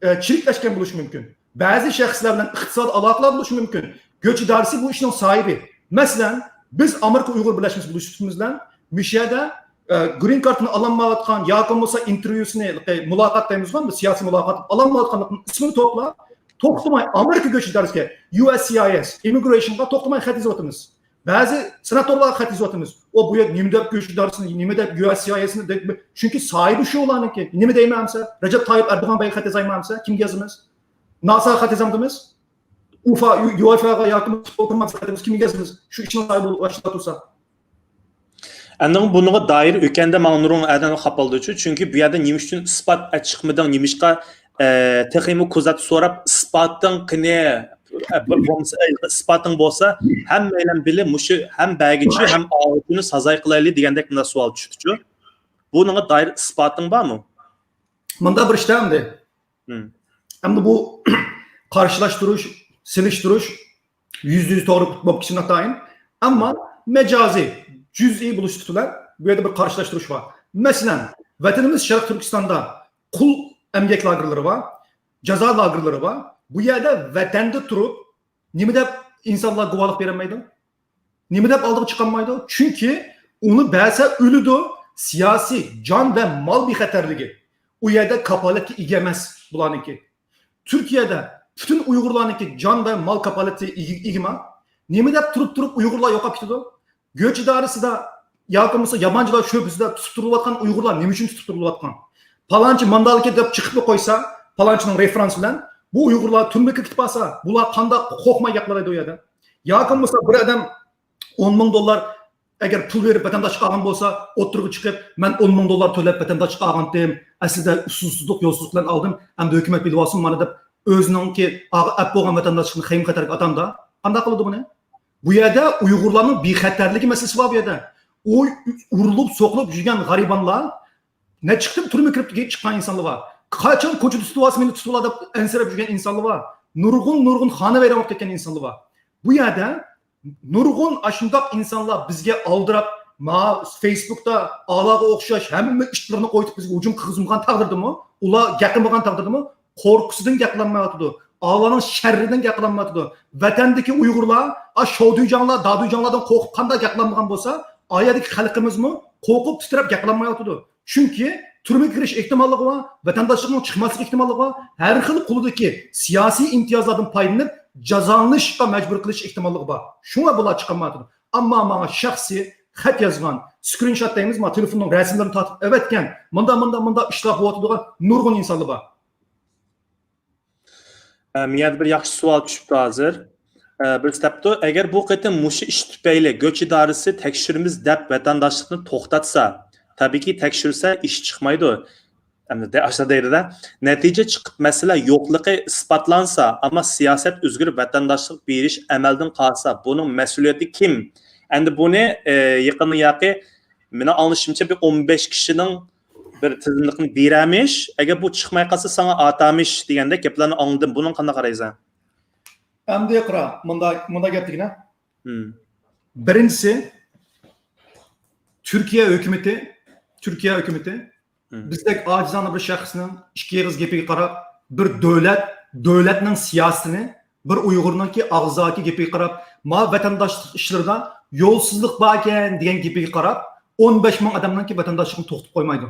ئە، چىرىكلەشكەن بولۇشى مۇمكىن. بەزى شەخسلەر بىلەن ئىقتىسادىي ئالاقىلار بولۇشى مۇمكىن. گۆچ ئىدارىسى بۇ ئىشنىڭ ساھىبى. مەسىلەن، بىز ئامېرىكا ئۇيغۇر بىرلەشمىسى بولۇش سۈپىتىمىز بىلەن مۇشۇ يەردە، ئە، گرىن كارتىنى ئالالمايۋاتقان ياكى بولمىسا ئىنتېرۋيۇسىنى، مۇلاقات دەيمىزغۇ، بىر سىياسىي مۇلاقات ئالالمايۋاتقانلىقنىڭ ئىسمىنى توپلاپ، توختىماي ئامېرىكا گۆچ ئىدارىسىگە، يۇ ئېس سىي ئاي ئېس، ئىممىگرېيشنغا توختىماي خەت يېزىۋاتىمىز. بەزى سېناتورلارغا خەت يېزىۋاتىمىز. ئۇ بۇ يەر نېمە دەپ گۆچ ئىدارىسىنى، نېمە دەپ يۇ ئېس سىي ئاي ئېسنى دەپ، چۈنكى ساھىبى شۇ ئۇلارنىڭكى. نېمە دەيمەن ئەمسە؟ رەجەپ تايىپ ئەردوغان بەگگە خەت يازايمەن ئەمسە؟ كىمگە يازىمىز؟ ناساغا خەت يازامدىمىز؟ ئۇفا، يۇ-، يۇئېفاغا ياكى پۇتبول تۇرماقچى خەت يازىمىز؟ كىمگە يازىمىز؟ شۇ ئىشنىڭ ساھىبى بولۇپ باشلاپ تۇرسا. ئەندىن بۇنىڭغا دائىر ئۆكەندە ماڭا نۇرغۇن ئادەم خاپا بولدىچۇ، چۈنكى بۇ يەردە نېمە ئۈچۈن ئىسپات ئەچىقمىدىڭ، نېمىشقا، ئە، تېخىمۇ كوزات سوراپ، ئىسپاتىڭ قېنى، ئە، بولمىسا، ئە، ئىسپاتىڭ بولسا، ھەممەيلەن بىلە مۇشۇ ھەم بەگىچى، ھەم ئاغۇچىنى سازاي قىلايلى دېگەندەك مۇنداق سوئال چۈشتىچۇ. بۇنىڭغا دائىر ئىسپاتىڭ بارمۇ؟ مۇنداق بىر ئىشتا ئەمدى. ئەمدى بۇ قارشىلاشتۇرۇش، سېلىشتۇرۇش يۈزدە يۈز توغرا بولۇپ كېتىشى ناتايىن. ئەمما مەجازىي، جۈزئىي بولۇش سۈپىتى بىلەن بۇ يەردە بىر قارشىلاشتۇرۇش بار. مەسىلەن، ۋەتىنىمىز شەرقىي تۈركىستاندا قۇل ئەمگەك لاگېرلىرى بار، جازا لاگېرلىرى بار. بۇ يەردە ۋەتەندە تۇرۇپ نېمە دەپ ئىنسانلار گۇۋاھلىق بېرەلمەيدۇ؟ نېمە دەپ ئالدىغا چىقالمايدۇ؟ چۈنكى ئۇنى بەرسە ئۆلىدۇ. سىياسىي، جان ۋە مال بىخەتەرلىكى. ئۇ يەردە كاپالەتكە ئىگە ئەمەس بۇلارنىڭكى. تۈركىيەدە پۈتۈن ئۇيغۇرلارنىڭكى جان ۋە مال كاپالىتى ئىگە، ئىگىما؟ نېمە دەپ تۇرۇپ تۇرۇپ ئۇيغۇرلار يوقاپ كېتىدۇ؟ گۆچ ئىدارىسىدا ياكى بولمىسا يابانچىلار شۆبىسىدە تۇتۇپ تۇرۇلۇۋاتقان ئۇيغۇرلار نېمە ئۈچۈن تۇتۇپ تۇرۇلۇۋاتقان؟ پالانچى ماندالىكى دەپ چىقىپلا قويسا، پالانچىنىڭ رېفېرانسى بىلەن بۇ ئۇيغۇرلار تۈرمىگە كېتىپ قالسا، بۇلار قانداق قورقماي گەپ قىلالايدۇ ئۇ يەردە؟ ياكى بولمىسا بىر ئادەم ئون مىڭ دوللار ئەگەر پۇل بېرىپ ۋەتەنداشلىق ئالغان بولسا، ئوتتۇرىغا چىقىپ، مەن ئون مىڭ دوللار تۆلەپ ۋەتەنداشلىق ئالغانتىم، ئەسلىدە ئۇسسۇزلۇق، يولسىزلۇق بىلەن ئالدىم، ئەمدى ھۆكۈمەت بىلىۋالسۇن مانا دەپ، ئۆزىنىڭكى ئەپ بولغان ۋەتەنداشلىقىنى خەيمە خەتەرگە ئاتامدا، قانداق قىلىدۇ بۇنى؟ بۇ يەردە ئۇيغۇرلارنىڭ بىخەتەرلىكى مەسىلىسى بار بۇ يەردە. ئۇ ئۇرۇلۇپ، سوقۇلۇپ يۈرگەن غەرىبانلار نەچچە قېتىم تۈرمىگە كىرىپ چىققان ئىنسانلار بار. قاچان كوچىدا تۇتۇۋالسا مېنى تۇتۇۋالار دەپ ئەنسىرەپ يۈرگەن ئىنسانلار بار. نۇرغۇن، نۇرغۇن خانىۋەيران بولۇپ كەتكەن ئىنسانلار بار. بۇ يەردە نۇرغۇن ئاشۇنداق ئىنسانلار بىزگە ئالدىراپ، ما فېيسبۇكتا ئالاغا ئوخشاش ھەممە ئىتلىرىنى قويۇپ بىزگە ھۇجۇم قىلغۇزمىغان تەقدىردىمۇ، ئۇلار گەپ قىلمىغان تەقدىردىمۇ، قورقۇسىدىن گەپلەنمەيۋاتىدۇ. ئالانىڭ شەررىدىن گەپلەنمەيۋاتىدۇ. ۋەتەندىكى ئۇيغۇرلار ئا شودۇيجاڭلار، دادۇيجاڭلاردىن قورقۇپ قانداق گەپلەنمىغان بولسا، ئا يەردىكى خەلقىمىزمۇ قورقۇپ تىترەپ گەپلەنمەيۋاتىدۇ. چۈنكى تۈرمىگە كىرىش ئېھتىماللىقى بار، ۋەتەنداشلىقنىڭ چىقماسلىق ئېھتىماللىقى بار، ھەر خىل قولىدىكى سىياسىي ئىمتىيازلاردىن پايدىلىنىپ جازالىنىشقا مەجبۇر قىلىش ئېھتىماللىقى بار. شۇڭا بۇلار چىقالمايۋاتىدۇ. ئەمما ماڭا شەخسىي خەت يازغان، سكرىنشوت دەيمىزما، تېلېفوننىڭ رەسىملىرىنى تارتىپ ئەۋەتكەن، مۇنداق، مۇنداق، مۇنداق ئىشلار بولۇۋاتىدىغان نۇرغۇن ئىنسانلار بار. ئە، مېيەدە بىر ياخشى سوئال چۈشۈپتۇ ھازىر. ئە، بىرسى دەپتۇ، ئەگەر بۇ قېتىم مۇشۇ ئىش تۈپەيلى گۆچ ئىدارىسى تەكشۈرىمىز دەپ ۋەتەنداشلىقنى توختاتسا، تەبىئىيكى تەكشۈرسە ئىش چىقمايدۇ. ئەمدى دە-، ئاشۇنداق دەيدۇ-دە، نەتىجە چىقىپ مەسىلە يوقلۇقى ئىسپاتلانسا، ئەمما سىياسەت ئۆزگىرىپ ۋەتەنداشلىق بېرىش ئەمەلدىن قالسا، بۇنىڭ مەسئۇلىيىتى كىم؟ ئەمدى بۇنى، ئە، يېقىندىن ياقى مېنىڭ ئاڭلىشىمچە بىر ئون بەش كىشىنىڭ بىر تىزىملىقىنى بېرەمىش، ئەگەر بۇ چىقماي قالسا ساڭا ئاتامىش دېگەندەك گەپلەرنى ئاڭلىدىم. بۇنىڭغا قانداق قارايسەن؟ ئەمدى قارا، مۇنداق، مۇنداق گەپ دېگىنە. مم. بىرىنچىسى، تۈركىيە ھۆكۈمىتى، تۈركىيە ھۆكۈمىتى مم. بىزدەك ئاجىزانە بىر شەخسنىڭ ئىككى ئېغىز گېپىگە قاراپ، بىر دۆلەت، دۆلەتنىڭ سىياسىتىنى بىر ئۇيغۇرنىڭكى ئاغزاكى گېپىگە قاراپ، ما ۋەتەنداشلىق ئىشلىرىدا يولسىزلىق باركەن دېگەن گېپىگە قاراپ، ئون بەش مىڭ ئادەمنىڭكى ۋەتەنداشلىقىنى توختىتىپ قويمايدۇ.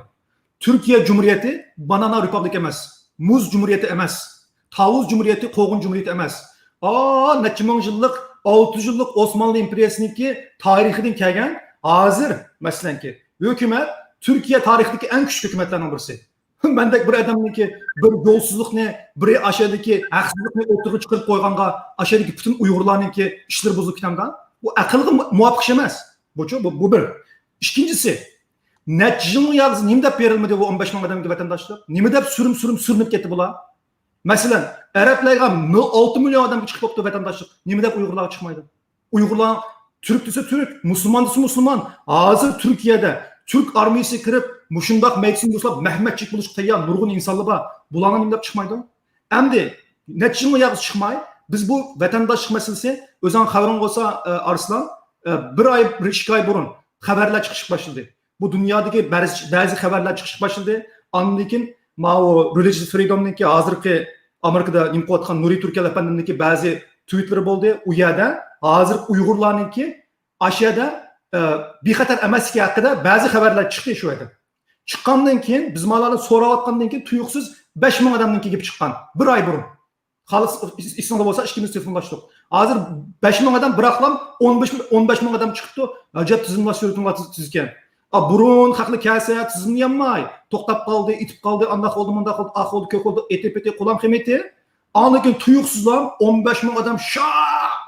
تۈركىيە جۇمھۇرىيىتى بانانا رېپابلىك ئەمەس، مۇز جۇمھۇرىيىتى ئەمەس، تاۋۇز جۇمھۇرىيىتى، قوغۇن جۇمھۇرىيىتى ئەمەس. ئا، نەچچە مىڭ يىللىق، ئالتە يۈز يىللىق ئوسمانلى ئىمپېرىيەسىنىڭكى تارىخىدىن كەلگەن، ھازىر، مەسىلەنكى، ھۆكۈمەت تۈركىيە تارىخىدىكى ئەڭ كۈچلۈك ھۆكۈمەتلەرنىڭ بىرسى. مەندەك بىر ئادەمنىڭكى بىر يولسىزلىقنى، بىر ئاشەدىكى ھەقسىزلىقنى ئوتتۇرىغا چىقىرىپ قويغانغا، ئاشەدىكى پۈتۈن ئۇيغۇرلارنىڭكى ئىشلىرى بۇزۇلۇپ كېتەمدا؟ بۇ ئەقىلگە مۇ-، مۇۋاپىق ئىش ئەمەس. بۇچۇ، بۇ، بۇ بىر. ئىككىنچىسى، نەچچە يىلنىڭ يارىسى نېمە دەپ بېرىلمىدى بۇ ئون بەش مىڭ ئادەمگە ۋەتەنداشلىق؟ نېمە دەپ سۈرۈم-سۈرۈم سۈرۈنۈپ كەتتى بۇلار؟ مەسىلەن، ئەرەبلەرگە مىل-، ئالتە مىليون ئادەمگە چىقىپ بوپتۇ ۋەتەنداشلىق. نېمە دەپ ئۇيغۇرلارغا چىقمايدۇ؟ ئۇيغۇرلار تۈرك دېسە تۈرك، مۇسۇلمان دېسە مۇسۇلمان. ھازىر تۈركىيەدە تۈرك ئارمىيىسى كىرىپ، مۇشۇنداق مەيدىسىنى بوشلاپ مەھمەتچىك بولۇشقا تەييار نۇرغۇن ئىنسانلار بار. بۇلارنىڭ نېمە دەپ چىقمايدۇ؟ ئەمدى نەچچە يىلمۇ ياغىسى چىقماي، بىز بۇ ۋەتەنداشلىق مەسىلىسى، ئۆزۈڭ خەۋىرىڭ بولسا، ئە، ئارسلان، ئە، بىر ئاي، بىر ئىككى ئاي بۇرۇن خەۋەرلەر چىقىشقا باشلىدى. بۇ دۇنيادىكى بەزى، بەزى خەۋەرلەر چىقىشقا باشلىدى. ئاندىن كېيىن ماۋۇ رېلىجىيەس فرىدومنىڭكى، ھازىرقى ئامېرىكىدا نېمە قىلىۋاتقان نۇرى تۈركەل ئەپەندىمنىڭكى بەزى تۋىتلىرى بولدى. ئۇ يەردە ھازىرقى ئۇيغۇرلارنىڭكى ئاشۇ يەردە، ئە، بىخەتەر ئەمەسلىكى ھەققىدە بەزى خەۋەرلەر چىقتى شۇ يەردە. چىققاندىن كېيىن، بىز مالاردىن سوراۋاتقاندىن كېيىن تۇيۇقسىز بەش مىڭ ئادەمنىڭكى گېپى چىققان. بىر ئاي بۇرۇن. خالىس ئېسىڭدە بولسا، ئىككىمىز تېلېفونلاشتۇق. ھازىر بەش مىڭ ئادەم بىراقلام ئون بەش، ئون بەش مىڭ ئادەم چىقىپتۇ. ئەجەب تىزىملاش سۈرئىتىڭلار تېز، تېز ئىكەن. ئا، بۇرۇن خەقلەر كەلسە تىزىملىيەلمەي، توختاپ قالدى، ئېتىپ قالدى، ئانداق بولدى، مۇنداق بولدى، ئاق بولدى، كۆك بولدى، ئېتى پېتى، قۇلام خىمىتى. ئاندىن كېيىن تۇيۇقسىزلا ئون بەش مىڭ ئادەم شاق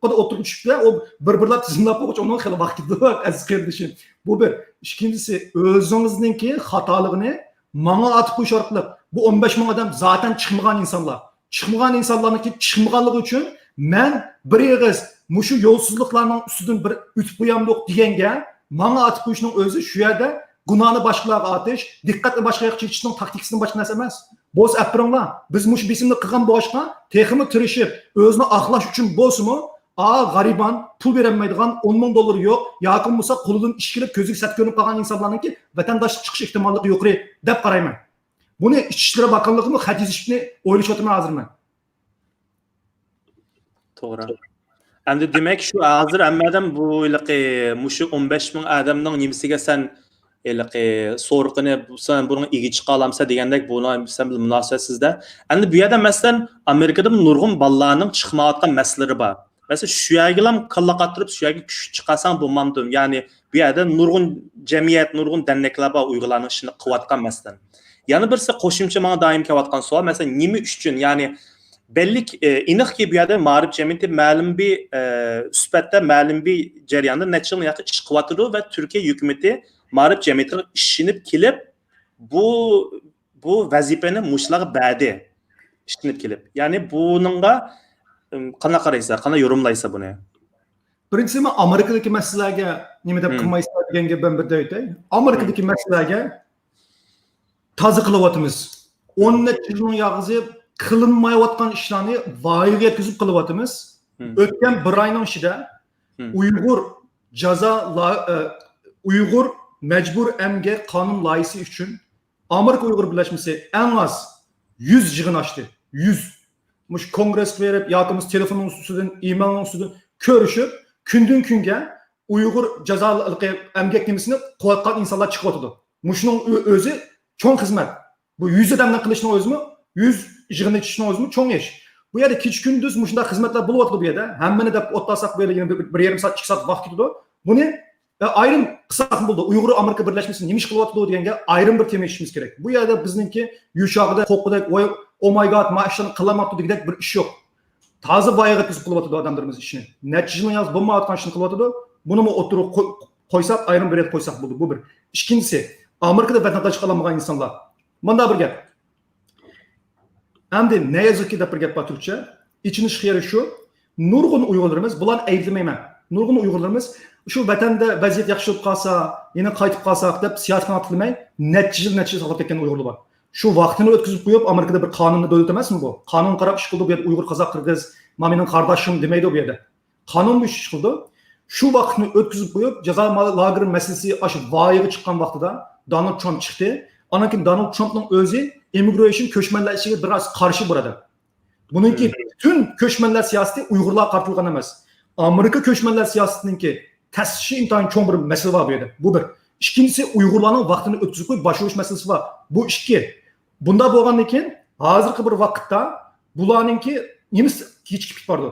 قىلىپ ئوتتۇرىغا چۈشۈپتۇ. ئۇ بىر-بىرلەپ تىزىملاپ بولغۇچە ئۇنىڭ خېلى ۋاقتى كېتىدۇ، ئەزىز قېرىندىشىم. بۇ بىر. ئىككىنچىسى، ئۆزىڭىزنىڭكى خاتالىقىنى ماڭا ئاتىپ قويۇش ئارقىلىق، بۇ ئون بەش مىڭ ئادەم زاتەن چىقمىغان ئىنسانلار. چىقمىغان ئىنسانلارنىڭكى چىقمىغانلىقى ئۈچۈن مەن بىر ئېغىز مۇشۇ يولسىزلىقلارنىڭ ئۈستىدىن بىر ئۆتۈپ قويامدۇق دېگەنگە ماڭا ئاتىپ قويۇشنىڭ ئۆزى شۇ يەردە گۇناھنى باشقىلارغا ئاتىش، دىققەتنى باشقا ياققا چېچىشنىڭ تاكتىكىسىدىن باشقا نەرسە ئەمەس. بولسا ئەپ بېرىڭلار، بىز مۇشۇ بېسىمنى قىلغان بولغاچقا، تېخىمۇ تىرىشىپ، ئۆزىنى ئاقلاش ئۈچۈن بولسىمۇ، ئا، غەرىبان، پۇل بېرەلمەيدىغان، ئون مىڭ دوللىرى يوق ياكى بولمىسا قولىدىن ئىش كېلىپ كۆزىگە سەت كۆرۈنۈپ قالغان ئىنسانلارنىڭكى ۋەتەنداشلىق چىقىش ئېھتىماللىقى يۇقىرى دەپ قارايمەن. بۇنى ئىچكى ئىشلار باققانلىقىمۇ خەت يېزىشنى ئويلىشىۋاتىمەن ھازىر مەن. توغرا. ئەمدى دېمەك، شۇ ھازىر ھەممە ئادەم بۇ ھېلىقى مۇشۇ ئون بەش مىڭ ئادەمنىڭ نېمىسىگە سەن ھېلىقى سورىقىنى، سەن بۇنىڭغا ئىگە چىقالامسەن دېگەندەك، بۇنىڭ سەن بىلەن مۇناسىۋەتسىز-دە. ئەمدى بۇ يەردە، مەسىلەن، ئامېرىكىدا نۇرغۇن بالىلارنىڭ چىقمايۋاتقان مەسىلىلىرى بار. مەسىلەن، شۇ يەرگىلا كاللا قاتۇرۇپ، شۇ يەرگە كۈچ چىقارساڭ بولمامدۇ؟ يەنى بۇ يەردە نۇرغۇن جەمئىيەت، نۇرغۇن دەرنەكلەر بار ئۇيغۇرلارنىڭ ئىشىنى قىلىۋاتقان، مەسىلەن. يەنە بىرسى، قوشۇمچە ماڭا دائىم كېلىۋاتقان سوئال، مەسىلەن، نېمە ئۈچۈن، يەنى بەللىك، ئېنىقكى، بۇ يەردە مائارىپ جەمئىيىتى مەلۇم بىر، ئە، سۈپەتتە، مەلۇم بىر جەرياندا نەچچە يىلدىن ياقىن ئىش قىلىۋاتىدۇ ۋە تۈركىيە ھۆكۈمىتى مائارىپ جەمئىيىتىگە ئىشىنىپ كېلىپ، بۇ، بۇ ۋەزىپىنى مۇشۇلارغا بەردى. ئىشىنىپ كېلىپ. يەنى بۇنىڭغا، ئىم، قانداق قارايسىلەر؟ قانداق يورۇملايسىلەر بۇنى؟ بىرىنچىسى، مەن ئامېرىكىدىكى مەسىلىلەرگە نېمە دەپ قىلمايسىلەر دېگەن گەپ بىلەن بىر دەۋېتەي. ئامېرىكىدىكى مەسىلىلەرگە تازا قىلىۋاتىمىز. ئون نەچچە يىلنىڭ ياغىسى قىلىنمايۋاتقان ئىشلارنى ۋايىغا يەتكۈزۈپ قىلىۋاتىمىز. ئۆتكەن بىر ئاينىڭ ئىچىدە ئۇيغۇر جازا لا-، ئە، ئۇيغۇر مەجبۇر ئەمگەك قانۇن لايىھىسى ئۈچۈن ئامېرىكا ئۇيغۇر بىرلەشمىسى ئەڭ ئاز يۈز يىغىن ئاچتى. يۈز. مۇشۇ كونگرېسقا بېرىپ ياكى بولمىسا تېلېفوننىڭ ئۈستىدىن، ئىمېلنىڭ ئۈستىدىن كۆرۈشۈپ، كۈندىن كۈنگە ئۇيغۇر جازا ئەمگەك نېمىسىنى قىلىۋاتقان ئىنسانلار چىقىۋاتىدۇ. مۇشۇنىڭ ئۆ-، ئۆزى چوڭ خىزمەت. بۇ يۈز ئادەمنى قىلىشنىڭ ئۆزىمۇ، يۈز يىغىننى ئېچىشنىڭ ئۆزىمۇ چوڭ ئىش. بۇ يەردە كېچە-كۈندۈز مۇشۇنداق خىزمەتلەر بولۇۋاتىدۇ بۇ يەردە. ھەممىنى دەپ ئوتلاساق، بۇ يەردە يەنە بىر، بىر يېرىم سائەت، ئىككى سائەت ۋاقىت كېتىدۇ. بۇنى، ئە، ئايرىم قىلساقمۇ بولىدۇ. ئۇيغۇر ئامېرىكا بىرلەشمىسى نېمە ئىش قىلىۋاتىدۇ دېگەنگە ئايرىم بىر تېما ئېچىشىمىز كېرەك. بۇ يەردە بىزنىڭكى يۇشاغىدەك، قوققۇدەك، ۋاي، ئو ماي گاد، ما ئىشلارنى قىلالماپتۇ دېگۈدەك بىر ئىش يوق. تازا ۋايىغا يەتكۈزۈپ قىلىۋاتىدۇ ئادەملىرىمىز ئىشنى. نەچچە يىلنىڭ ياز بولمايۋاتقان ئىشنى قىلىۋاتىدۇ. بۇنىمۇ ئوتتۇرىغا قوي-، قويساق، ئايرىم بىر يەردە قويساق بولىدۇ. بۇ بىر. ئىككىنچىسى، ئامېرىكىدا ۋەتەنداشلىق ئالالمىغان ئىنسانلار. مۇنداق بىر گەپ. ئەمدى نەيازۇكى دەپ بىر گەپ بار تۈركچە. ئېچىنىشلىق يېرى شۇ، نۇرغۇن ئۇيغۇرلىرىمىز، بۇلارنى ئەيىبلىمەيمەن. نۇرغۇن ئۇيغۇرلىرىمىز شۇ ۋەتەندە ۋەزىيەت ياخشى بولۇپ قالسا، يەنە قايتىپ قالساق دەپ سىياسىي قانات تىكلىمەي، نەچچە يىل، نەچچە يىل ساقلاپ كەتكەن ئۇيغۇرلار بار. شۇ ۋاقتىنى ئۆتكۈزۈپ قويۇپ، ئامېرىكىدا بىر قانۇننى، دۆلەت ئەمەسمۇ بۇ؟ قانۇن قاراپ ئىش قىلىدۇ بۇ يەردە، ئۇيغۇر، قازاق، قىرغىز، ما مېنىڭ قارداشىم دېمەيدۇ بۇ يەردە. قانۇن بويىچە ئىش قىلىدۇ. شۇ ۋاقىتنى ئۆتكۈزۈپ قويۇپ، جازا ما-، لاگېرى مەسىلىسى ئاشۇ ۋايىغا چىققان ۋاقتىدا دونالد ترامپ چىقتى. ئاندىن كېيىن دونالد ترامپنىڭ ئۆزى ئىممىگرېيشن، كۆچمەنلەر ئىشىگە بىراز قارشى بۇ ئادەم. بۇنىڭكى پۈتۈن كۆچمەنلەر سىياسىتى ئۇيغۇرلارغا قارىتىلغان ئەمەس. ئامېرىكا كۆچمەنلەر سىياسىتىنىڭكى تەسىشى ئىنتايىن چوڭ بىر مەسىلە بار بۇ يەردە. بۇ بىر. ئىككىنچىسى، ئۇيغۇرلارنىڭ ۋاقتىنى ئۆتكۈزۈپ قويۇپ باشۋۇرۇش مەسىلىسى بار. بۇ ئىككى. بۇنداق بولغاندىن كېيىن، ھازىرقى بىر ۋاقىتتا بۇلارنىڭكى نېمىسى كېچىكىپ كېتىپ بارىدۇ؟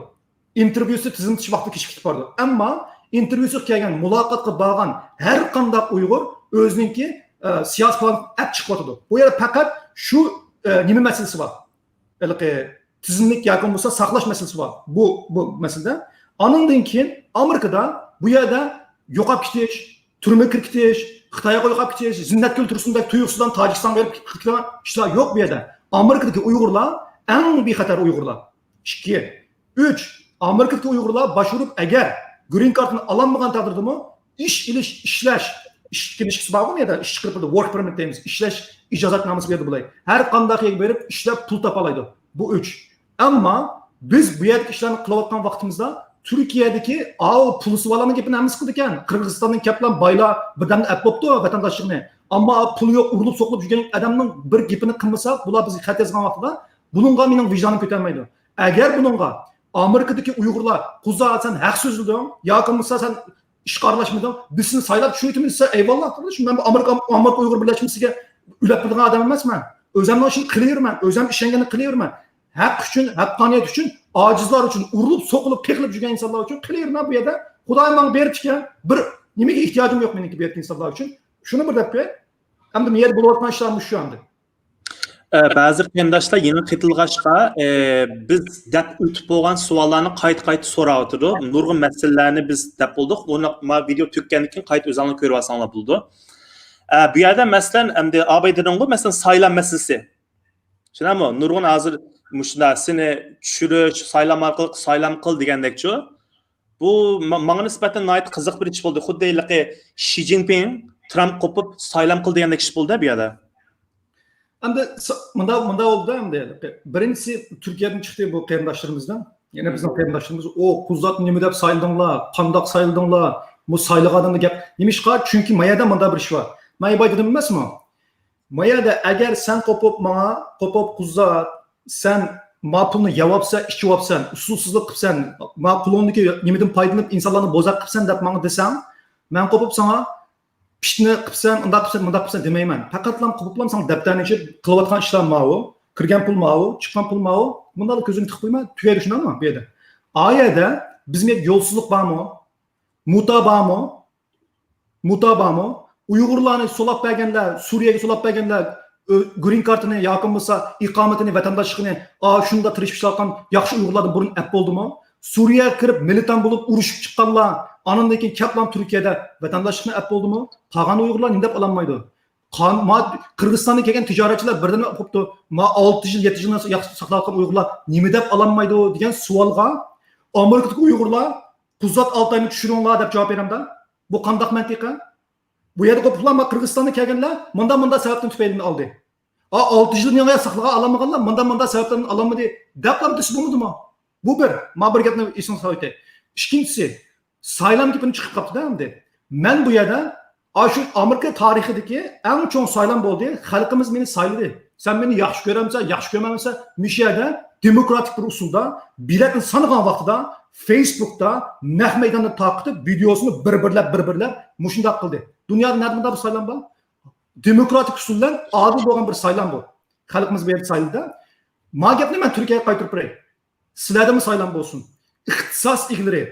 ئىنتېرۋيۇسى، تىزىملىتىش ۋاقتى كېچىكىپ كېتىپ بارىدۇ. ئەمما ئىنتېرۋيۇسىغا كەلگەن، مۇلاقاتقا بارغان ھەر قانداق ئۇيغۇر ئۆزىنىڭكى، ئە، سىياسىي پائالىيىتىنى ئەپ چىقىۋاتىدۇ. بۇ يەردە پەقەت شۇ، ئە، نېمە مەسىلىسى بار. ھېلىقى تىزىملىك ياكى بولمىسا ساقلاش مەسىلىسى بار. بۇ، بۇ مەسىلىدە. ئانىڭدىن كېيىن ئامېرىكىدا بۇ يەردە يوقاپ كېتىش، تۈرمىگە كىرىپ كېتىش، خىتايغا يوقاپ كېتىش، زىننەتگۈل تۇرسۇندەك تۇيۇقسىزدىن تاجىكىستانغا بېرىپ كېتىدىغان ئىشلار يوق بۇ يەردە. ئامېرىكىدىكى ئۇيغۇرلار ئەڭ بىخەتەر ئۇيغۇرلار. ئىككى. ئۈچ، ئامېرىكىدىكى ئۇيغۇرلار باشۋۇرۇپ، ئەگەر گرىن كارتىنى ئالالمىغان تەقدىردىمۇ، ئىش ئېلىش، ئىشلەش، ئىشقا كىرىشكىسى بارغۇ، يەنە ئىش چىقىرىپ بېرىدۇ، ۋورك پېرمىت دەيمىز، ئىشلەش ئىجازەتنامىسى بېرىدۇ بۇلاي. ھەر قانداق يەرگە بېرىپ ئىشلەپ پۇل تاپالايدۇ. بۇ ئۈچ. ئەمما بىز بۇ يەردىكى ئىشلارنى قىلىۋاتقان ۋاقتىمىزدا، تۈركىيەدىكى ئاۋۇ پۇلسىۋالارنىڭ گېپىنى ھەممىسى قىلىدىكەن. قىرغىزىستاندىن كەپلەن بايلار بىردەمدە ئەپ بوپتۇ ۋەتەنداشلىقنى. ئەمما پۇلى يوق، ئۇرۇلۇپ سوقۇلۇپ يۈرگەن ئادەمنىڭ بىر گېپىنى قىلمىساق، بۇلار بىزگە خەت يازغان ۋاقتىدا، بۇنىڭغا مېنىڭ ۋىجدانىم كۆتەرمەيدۇ. ئەگەر بۇنىڭغا ئامېرىكىدىكى ئۇيغۇرلار، قۇزا، سەن ھەق سۆزلىدىڭ ياكى بولمىسا سەن ئىشقا ئارىلاشمىدىڭ، بىز سېنى سايلاپ چۈشۈرۈۋېتىمىز دېسە، ئەيۋاللا، قارداشىم، مەن بۇ ئامېرىكا، ئامېرىكا ئۇيغۇر بىرلەشمىسىگە ئۈلەپ بېرىدىغان ئادەم ئەمەسمەن. ئۆزۈمنىڭ ئىشىنى قىلىۋېرىمەن، ئۆزۈم ئىشەنگەننى قىلىۋېرىمەن. ھەق ئۈچۈن، ھەققانىيەت ئۈچۈن ئاجىزلار ئۈچۈن ئۇرۇلۇپ، سوقۇلۇپ، قېقىلىپ يۈرگەن ئىنسانلار ئۈچۈن قىلىۋېرىمەن بۇ يەردە. خۇدايىم ماڭا بېرىپتىكەن، بىر نېمىگە ئېھتىياجىم يوق مېنىڭكى بۇ يەردىكى ئىنسانلار ئۈچۈن. شۇنى بىر دەپ قوياي. ئەمدى بۇ يەردە بولۇۋاتقان ئىشلار مۇشۇ ئەمدى. ئە، بەزى قېرىنداشلار يېڭى قېتىلغاچقا، ئە، بىز دەپ ئۆتۈپ بولغان سوئاللارنى قايتا-قايتا سوراۋاتىدۇ. نۇرغۇن مەسىلىلەرنى بىز دەپ بولدۇق. بۇنى ما ۋىدېو تۈگىگەندىن كېيىن قايتا ئۆزۈڭلار كۆرۈۋالساڭلار بولىدۇ. ئە، بۇ يەردە مەسىلەن، ئەمدى ئاباي دېدىڭغۇ، مەسىلەن، سايلام مەسىلىسى. چۈشىنەمۇ؟ نۇرغۇن ھازىر مۇشۇنداق سېنى چۈشۈرۈش، سايلام ئارقىلىق سايلام قىل دېگەندەكچۇ. بۇ ما-، ماڭا نىسبەتەن ناھايىتى قىزىق بىر ئىش بولدى. خۇددى ھېلىقى شى جىنپىڭ، ترامپ قوپۇپ سايلام قىل دېگەندەك ئىش بولدى بۇ يەردە. ئەمدى س-، مۇنداق، مۇنداق بولدى ئەمدى. بىرىنچىسى، تۈركىيەدىن چىقتى بۇ قېرىنداشلىرىمىزدىن. يەنە بىزنىڭ قېرىنداشلىرىمىز، ئۇ قۇززاتنى نېمە دەپ سايلىدىڭلار، قانداق سايلىدىڭلار، بۇ سايلىغان ئادەمنى گەپ. نېمىشقا؟ چۈنكى ما يەردە مۇنداق بىر ئىش بار. مەن بايا دېدىم ئەمەسمۇ؟ ما يەردە ئەگەر سەن قوپۇپ ماڭا، قوپۇپ قۇززات، سەن ما پۇلنى يەۋاپسەن، ئىچىۋاپسەن، ئۇسۇلسىزلىق قىپسەن، ما قولۇڭدىكى نېمىدىن پايدىلىنىپ ئىنسانلارنى بوزەك قىپسەن دەپ ماڭا دېسەڭ، مەن قوپۇپ ساڭا پىتنە قىپسەن، ئۇنداق قىپسەن، مۇنداق قىپسەن دېمەيمەن. پەقەتلا قوپۇپلا ساڭا دەپتەرنى ئېچىپ، قىلىۋاتقان ئىشلار ماۋۇ، كىرگەن پۇل ماۋۇ، چىققان پۇل ماۋۇ، مۇنداقلا كۆزۈڭگە تىقىپ قويما، تۈگەيدۇ، شۇنداقمۇ؟ بۇ يەردە. ئا يەردە بىز يولسىزلىق بارمۇ؟ مۇتا بارمۇ؟ مۇتا بارمۇ؟ ئۇيغۇرلارنى سولاپ بەرگەنلەر، سۈرىيەگە سولاپ بەرگەنلەر، ئۆ، گرىن كارتىنى ياكى بولمىسا ئىقامىتىنى، ۋەتەنداشلىقىنى، ئا، شۇنداق تىرىشىپ ئىشلەۋاتقان ياخشى ئۇيغۇرلاردىن بۇرۇن ئەپ بولدىمۇ؟ سۈرىيەگە كىرىپ مىلىتانت بولۇپ ئۇرۇشۇپ چىققانلار، ئانىڭدىن كېيىن كەپلام تۈركىيەدە ۋەتەنداشلىقنى ئەپ بولدىمۇ؟ قالغان ئۇيغۇرلار نېمە دەپ ئالالمايدۇ؟ قان-، ما، قىرغىزىستاندىن كەلگەن تىجارەتچىلەر بىردىن قوپتۇ. ما، ئالتە يىل، يەتتە يىل ياخشى ساقلاۋاتقان ئۇيغۇرلار نېمە دەپ ئالالمايدۇ دېگەن سوئالغا ئامېرىكىدىكى ئۇيغۇرلار قۇزات ئالتاينى چۈشۈرۈڭلار دەپ جاۋاب بېرەمدۇ؟ بۇ قانداق مەنتىقە؟ بۇ يەردە قوپۇپلا ما قىرغىزىستاندا كەلگەنلەر مۇنداق مۇنداق سەۋەبتىن تۈپەيلىدىن ئالدى. ئا، ئالتە يىلدىن ياڭا ساقلىغان ئالالمىغانلار مۇنداق مۇنداق سەۋەبتىن ئالالمىدى دەپلا دېسە بولمىدىمۇ؟ بۇ بىر. ما بىر گەپنى ئېسىڭىزگە سالىۋېتەي. ئىككىنچىسى، سايلام گېپىنى چىقىپ قاپتۇ-دە ئەمدى. مەن بۇ يەردە ئاشۇ ئامېرىكا تارىخىدىكى ئەڭ چوڭ سايلام بولدى. خەلقىمىز مېنى سايلىدى. سەن مېنى ياخشى كۆرەمسەن، ياخشى كۆرمەمسەن، مۇشۇ يەردە دېموكراتىك بىر ئۇسۇلدا بېلەتنى سانىغان ۋاقتىدا فېيسبۇكتا نەق مەيداندا تارقىتىپ، ۋىدېيوسىنى بىر-بىرلەپ، بىر-بىرلەپ مۇشۇنداق قىلدى. دۇنيادا نەدە مۇنداق بىر سايلام بار؟ دېموكراتىك ئۇسۇل بىلەن ئادىل بولغان بىر سايلام بۇ. خەلقىمىز بۇ يەردە سايلىدى. ما گەپنى مەن تۈركىيەگە قايتۇرۇپ بېرەي. سىلەردىمۇ سايلام بولسۇن. ئىختىساس ئىگىلىرى،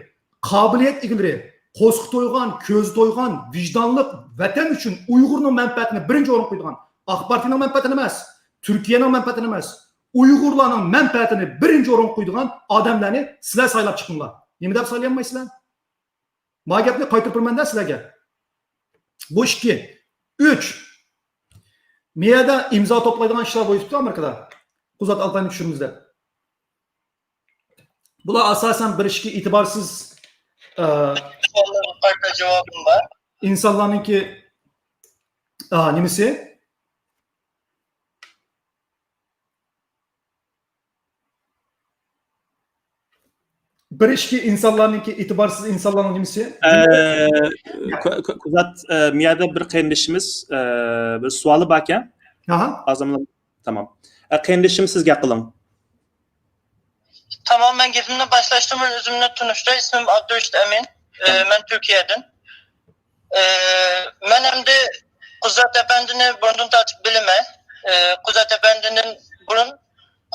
قابىلىيەت ئىگىلىرى، قورسىقى تويغان، كۆزى تويغان، ۋىجدانلىق، ۋەتەن ئۈچۈن ئۇيغۇرنىڭ مەنپەئەتىنى بىرىنچى ئورۇنغا قويىدىغان، ئاق پارتىيەنىڭ مەنپەئەتىنى ئەمەس، تۈركىيەنىڭ مەنپەئەتىنى ئەمەس، ئۇيغۇرلارنىڭ مەنپەئەتىنى بىرىنچى ئورۇنغا قويىدىغان ئادەملەرنى سىلەر سايلاپ چىقىڭلار. نېمە دەپ سايلىيالمايسىلەر؟ ما گەپنى قايتۇرۇپ بېرىمەن-دە سىلەرگە. بۇ ئىككى. ئۈچ. مىيەدە ئىمزا توپلايدىغان ئىشلار بولۇپتۇ ئامېرىكىدا. قۇزات ئالتاينى چۈشۈرىمىز دەپ. بۇلار ئاساسەن بىر ئىككى ئېتىبارسىز، ئە، سوئاللارغا قارىتا جاۋابىم بار. ئىنسانلارنىڭكى، ئە، نېمىسى؟ بىر ئىككى ئىنسانلارنىڭكى، ئېتىبارسىز ئىنسانلارنىڭ نېمىسى؟ ئە، كۇ-، كۇ-، كۇزات، ئە، مىيەدە بىر قېرىندىشىمىز، ئە، بىر سوئالى باركەن. ئاھا. ئازاملا، تامام. ئە، قېرىندىشىم، سىز گەپ قىلىڭ. تامام، مەن گېپىمنى باشلاشتىن بۇرۇن ئۆزۈمنى تونۇشتۇراي. ئىسمىم ئابدۇرېشىت ئەمىن. ئە، تامام. مەن تۈركىيەدىن. ئە، مەن ئەمدى قۇزات ئەپەندىنى بۇرۇندىن تارتىپ بىلىمەن. ئە، قۇزات ئەپەندىدىن بۇرۇن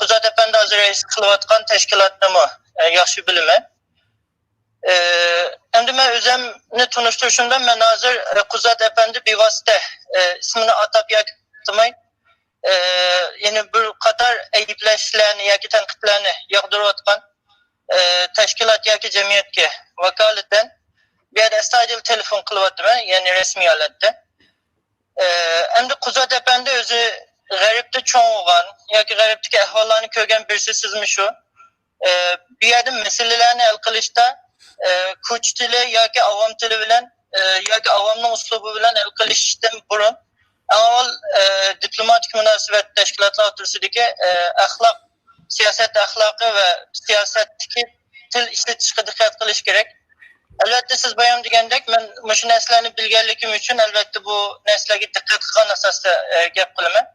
قۇزات ئەپەندى ھازىر رەئىسلىك قىلىۋاتقان تەشكىلاتنىمۇ، ئە، ياخشى بىلىمەن. ئە، ئەمدى مەن ئۆزۈمنى تونۇشتۇرۇشۇمدا مەن ھازىر، ئە، قۇزات ئەپەندى بىۋاسىتە، ئە، ئىسمىنى ئاتاپ ياكى ئاتىماي، ئە، يەنە بىر قاتار ئەيىبلەشلەرنى ياكى تەنقىدلەرنى ياغدۇرۇۋاتقان، ئە، تەشكىلات ياكى جەمئىيەتكە ۋاكالىتەن بۇ يەردە ئەستايىدىل تېلېفون قىلىۋاتىمەن، يەنى رەسمىي ھالەتتە. ئە، ئەمدى قۇزات ئەپەندى ئۆزى غەربتە چوڭ بولغان ياكى غەربتىكى ئەھۋاللارنى كۆرگەن بىرسى سىزمۇ شۇ. ئە، بۇ يەردە مەسىلىلەرنى ھەل قىلىشتا، ئە، كوچا تىلى ياكى ئاۋام تىلى بىلەن، ئە، ياكى ئاۋامنىڭ ئۇسلۇبى بىلەن ھەل قىلىشتىن بۇرۇن، ئەڭ ئاۋۋال، ئە، دىپلوماتىك مۇناسىۋەت، تەشكىلاتلار ئوتتۇرىسىدىكى، ئە، ئەخلاق، سىياسەت ئەخلاقى ۋە سىياسەتتىكى تىل ئىشلىتىشكە دىققەت قىلىش كېرەك. ئەلۋەتتە، سىز بايام دېگەندەك، مەن مۇشۇ نەرسىلەرنى بىلگەنلىكىم ئۈچۈن، ئەلۋەتتە، بۇ نەرسىلەرگە دىققەت قىلغان ئاساستا، ئە، گەپ قىلىمەن.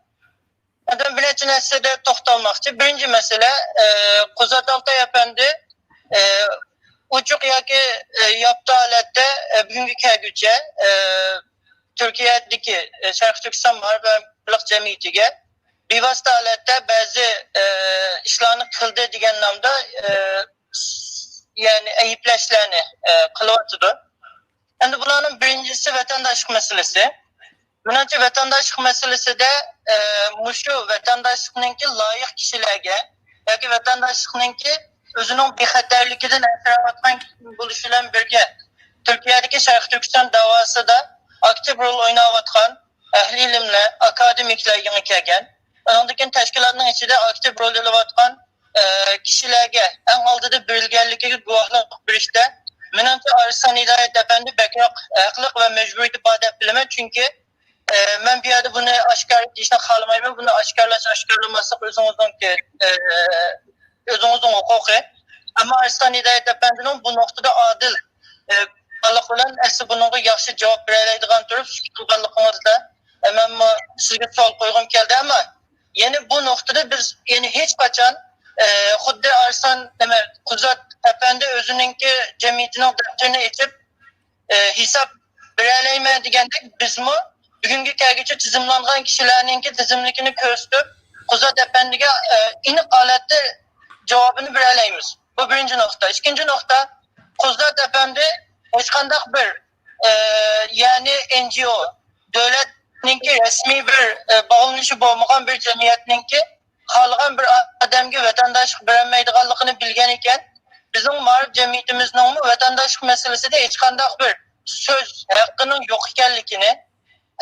مەن بىر نەچچە نەرسىدە توختالماقچى. بىرىنچى مەسىلە، ئە، قۇزات ئالتاي ئەپەندى، ئە، ئوچۇق ياكى، ئە، ياپتۇ ھالەتتە، ئە، بۈگۈنگە كەلگۈچە، ئە، تۈركىيەدىكى، ئە، شەرقىي تۈركىستان مائارىپ ۋە ھەمكارلىق جەمئىيىتىگە بىۋاسىتە ھالەتتە بەزى، ئە، ئىشلارنى قىلدى دېگەن نامدا، ئە، يەنى ئەيىبلەشلەرنى، ئە، قىلىۋاتىدۇ. ئەمدى بۇلارنىڭ بىرىنچىسى ۋەتەنداشلىق مەسىلىسى. مېنىڭچە، ۋەتەنداشلىق مەسىلىسىدە، ئە، مۇشۇ ۋەتەنداشلىقنىڭكى لايىق كىشىلەرگە ياكى ۋەتەنداشلىقنىڭكى ئۆزىنىڭ بىخەتەرلىكىدىن ئەنسىرەۋاتقان كىشى بولۇشى بىلەن بىرگە، تۈركىيەدىكى شەرقىي تۈركىستان داۋاسىدا ئاكتىپ رول ئويناۋاتقان ئەھلى ئىلىملەر، ئاكادېمىكلار يېڭى كەلگەن. ئۇنىڭدىن كېيىن تەشكىلاتنىڭ ئىچىدە ئاكتىپ رول ئېلىۋاتقان، ئە، كىشىلەرگە ئەڭ ئالدىدا بېرىلگەنلىكىگە گۇۋاھلىق بېرىشتە، مېنىڭچە، ئارسلان ھىدايەت ئەپەندى بەكرەك ھەقلىق ۋە مەجبۇرىيىتى بار دەپ بىلىمەن. چۈنكى، ئە، مەن بۇ يەردە بۇنى ئاشكارا دېيىشنى خالىمايمەن. بۇنى ئاشكارىلاش، ئاشكارىلىماسلىق ئۆزىڭىزنىڭكى، ئە، ئۆزىڭىزنىڭ ھوقۇقى. ئەمما ئارسلان ھىدايەت ئەپەندىنىڭ بۇ نۇقتىدا ئادىل، ئە، بولغانلىقى بىلەن ئەسلى بۇنىڭغا ياخشى جاۋاب بېرەلەيدىغان تۇرۇپ سۈكۈت قىلغانلىقىڭىزدا، ئە، مەنمۇ سىزگە سوئال قويغۇم كەلدى. ئەمما يەنە بۇ نۇقتىدا بىز يەنە ھېچقاچان ئە، خۇددى ئارسلان، نېمە، قۇزات ئەپەندى ئۆزىنىڭكى جەمئىيىتىنىڭ دەپتىرىنى ئېچىپ، ئە، ھېساب بېرەلەيمەن دېگەندەك، بىزمۇ بۈگۈنگە كەلگۈچە تىزىملانغان كىشىلەرنىڭكى تىزىملىكىنى كۆرسىتىپ، قۇزات ئەپەندىگە، ئە، ئېنىق ھالەتتە جاۋابىنى بېرەلەيمىز. بۇ بىرىنچى نۇقتا. ئىككىنچى نۇقتا، قۇزات ئەپەندى ھېچقانداق بىر، ئە، يەنى ئېن جى ئو، دۆلەتنىڭكى رەسمىي بىر، ئە، باغلىنىشى بولمىغان بىر جەمئىيەتنىڭكى خالىغان بىر ئادەمگە ۋەتەنداشلىق بېرەلمەيدىغانلىقىنى بىلگەن ئىكەن، بىزنىڭ مائارىپ جەمئىيىتىمىزنىڭمۇ ۋەتەنداشلىق مەسىلىسىدە ھېچقانداق بىر سۆز ھەققىنىڭ يوق ئىكەنلىكىنى،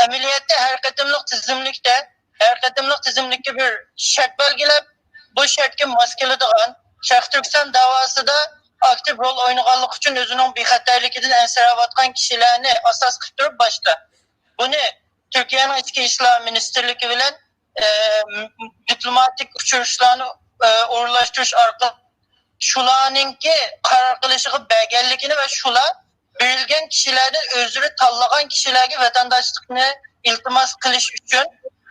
ئەمەلىيەتتە ھەر قېتىملىق تىزىملىكتە، ھەر قېتىملىق تىزىملىككە بىر شەرت بەلگىلەپ، بۇ شەرتكە ماس كېلىدىغان، شەرقىي تۈركىستان داۋاسىدا ئاكتىپ رول ئوينىغانلىقى ئۈچۈن ئۆزىنىڭ بىخەتەرلىكىدىن ئەنسىرەۋاتقان كىشىلەرنى ئاساس قىلىپ تۇرۇپ باشتا بۇنى تۈركىيەنىڭ ئىچكى ئىشلار مىنىستىرلىكى بىلەن، ئە، دىپلوماتىك ئۇچرىشىشلارنى، ئە، ئورۇنلاشتۇرۇش ئارقىلىق شۇلارنىڭكى قارار قىلىشىغا بەرگەنلىكىنى ۋە شۇلار بېرىلگەن كىشىلەردىن ئۆزلىرى تاللىغان كىشىلەرگە ۋەتەنداشلىقنى ئىلتىماس قىلىش ئۈچۈن،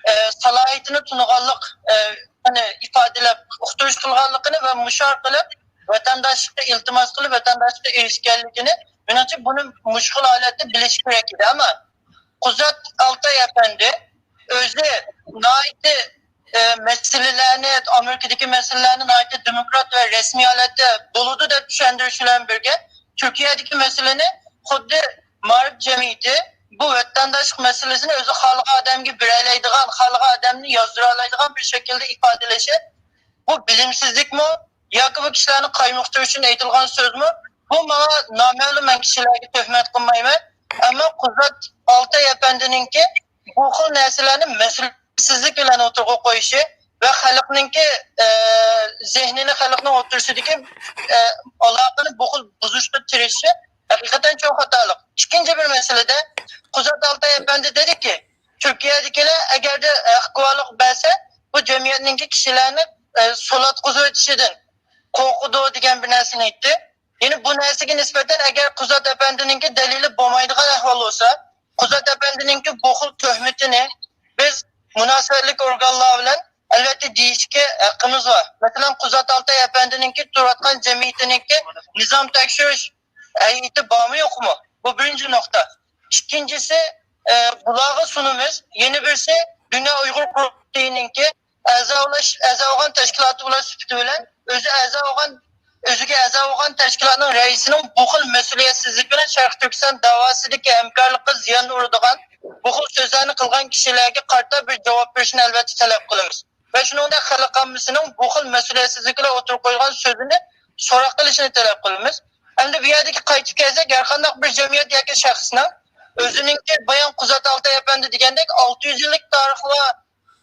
ئە، سالاھىيىتىنى تونۇغانلىق، ئە، ئىپادىلەپ، ئۇقتۇرۇش قىلغانلىقىنى ۋە مۇشۇ ئارقىلىق ۋەتەنداشلىققا ئىلتىماس قىلىپ، ۋەتەنداشلىققا ئېرىشكەنلىكىنى، مېنىڭچە، بۇنى مۇشۇ خىل ھالەتتە بىلىش كېرەك ئىدى. ئەمما قۇزات ئالتاي ئەپەندى ئۆزى ناھايىتى، ئە، مەسىلىلەرنى، ئامېرىكىدىكى مەسىلىلەرنى ناھايىتى دېموكرات ۋە رەسمىي ھالەتتە بولىدۇ دەپ چۈشەندۈرۈش بىلەن بىرگە، تۈركىيەدىكى مەسىلىنى خۇددى مائارىپ جەمئىيىتى بۇ ۋەتەنداشلىق مەسىلىسىنى ئۆزى خالىغان ئادەمگە بېرەلەيدىغان، خالىغان ئادەمنى يازدۇرالايدىغان بىر شەكىلدە ئىپادىلىشى، بۇ بىلىمسىزلىكمۇ ياكى بۇ كىشىلەرنى قايمۇقتۇرۇش ئۈچۈن ئېيتىلغان سۆزمۇ؟ بۇ ماڭا نامەلۇم، مەن كىشىلەرگە تۆھمەت قىلمايمەن. ئەمما قۇزات ئالتاي ئەپەندىنىڭكى بۇ خىل نەرسىلەرنى مەسئۇلىيەتسىزلىك بىلەن ئوتتۇرىغا قويۇشى ۋە خەلقنىڭكى، ئە، زېھنىنى، خەلقنىڭ ئوتتۇرىسىدىكى، ئە، ئالاقىنى بۇ خىل بۇزۇشقا تىرىشىشى ھەقىقەتەن چوڭ خاتالىق. ئىككىنچى بىر مەسىلىدە قۇزات ئالتاي ئەپەندى دېدىكى، تۈركىيەدىكىلەر ئەگەردە ھەق گۇۋاھلىق بەرسە، بۇ جەمئىيەتنىڭكى كىشىلەرنى، ئە، سولاتقۇزۇۋېتىشىدىن قورقىدۇ دېگەن بىر نەرسىنى ئېيتتى. يەنى بۇ نەرسىگە نىسبەتەن ئەگەر قۇزات ئەپەندىنىڭكى دەلىلى بولمايدىغان ئەھۋال بولسا، قۇزات ئەپەندىنىڭكى بۇ خىل تۆھمىتىنى بىز مۇناسىۋەتلىك ئورگانلار بىلەن ئەلۋەتتە دېيىشكە ھەققىمىز بار. مەسىلەن، قۇزات ئالتاي ئەپەندىنىڭكى تۇرۇۋاتقان جەمئىيىتىنىڭكى نىزام تەكشۈرۈش ھەيئىتى بارمۇ يوقمۇ؟ بۇ بىرىنچى نۇقتا. ئىككىنچىسى، ئە، بۇلارغا سۇنىمىز. يەنە بىرسى، دۇنيا ئۇيغۇر قۇرۇلتىيىنىڭكى ئەزا بولۇش، ئەزا بولغان تەشكىلاتى بولۇش سۈپىتى بىلەن ئۆزى ئەزا بولغان، ئۆزىگە ئەزا بولغان تەشكىلاتنىڭ رەئىسىنىڭ بۇ خىل مەسئۇلىيەتسىزلىك بىلەن شەرقىي تۈركىستان داۋاسىدىكى ھەمكارلىققا زىيان ئۇرىدىغان بۇ خىل سۆزلەرنى قىلغان كىشىلەرگە قارىتا بىر جاۋاب بېرىشىنى ئەلۋەتتە تەلەپ قىلىمىز. ۋە شۇنىڭدەك خەلق ئاممىسىنىڭ بۇ خىل مەسئۇلىيەتسىزلىك بىلەن ئوتتۇرىغا قويغان سۆزىنى سوراق قىلىشىنى تەلەپ قىلىمىز. ئەمدى بۇ يەردىكى قايتىپ كەلسەك، ھەرقانداق بىر جەمئىيەت ياكى شەخسنىڭ ئۆزىنىڭكى بايام قۇزات ئالتاي ئەپەندى دېگەندەك ئالتە يۈز يىللىق تارىخى بار،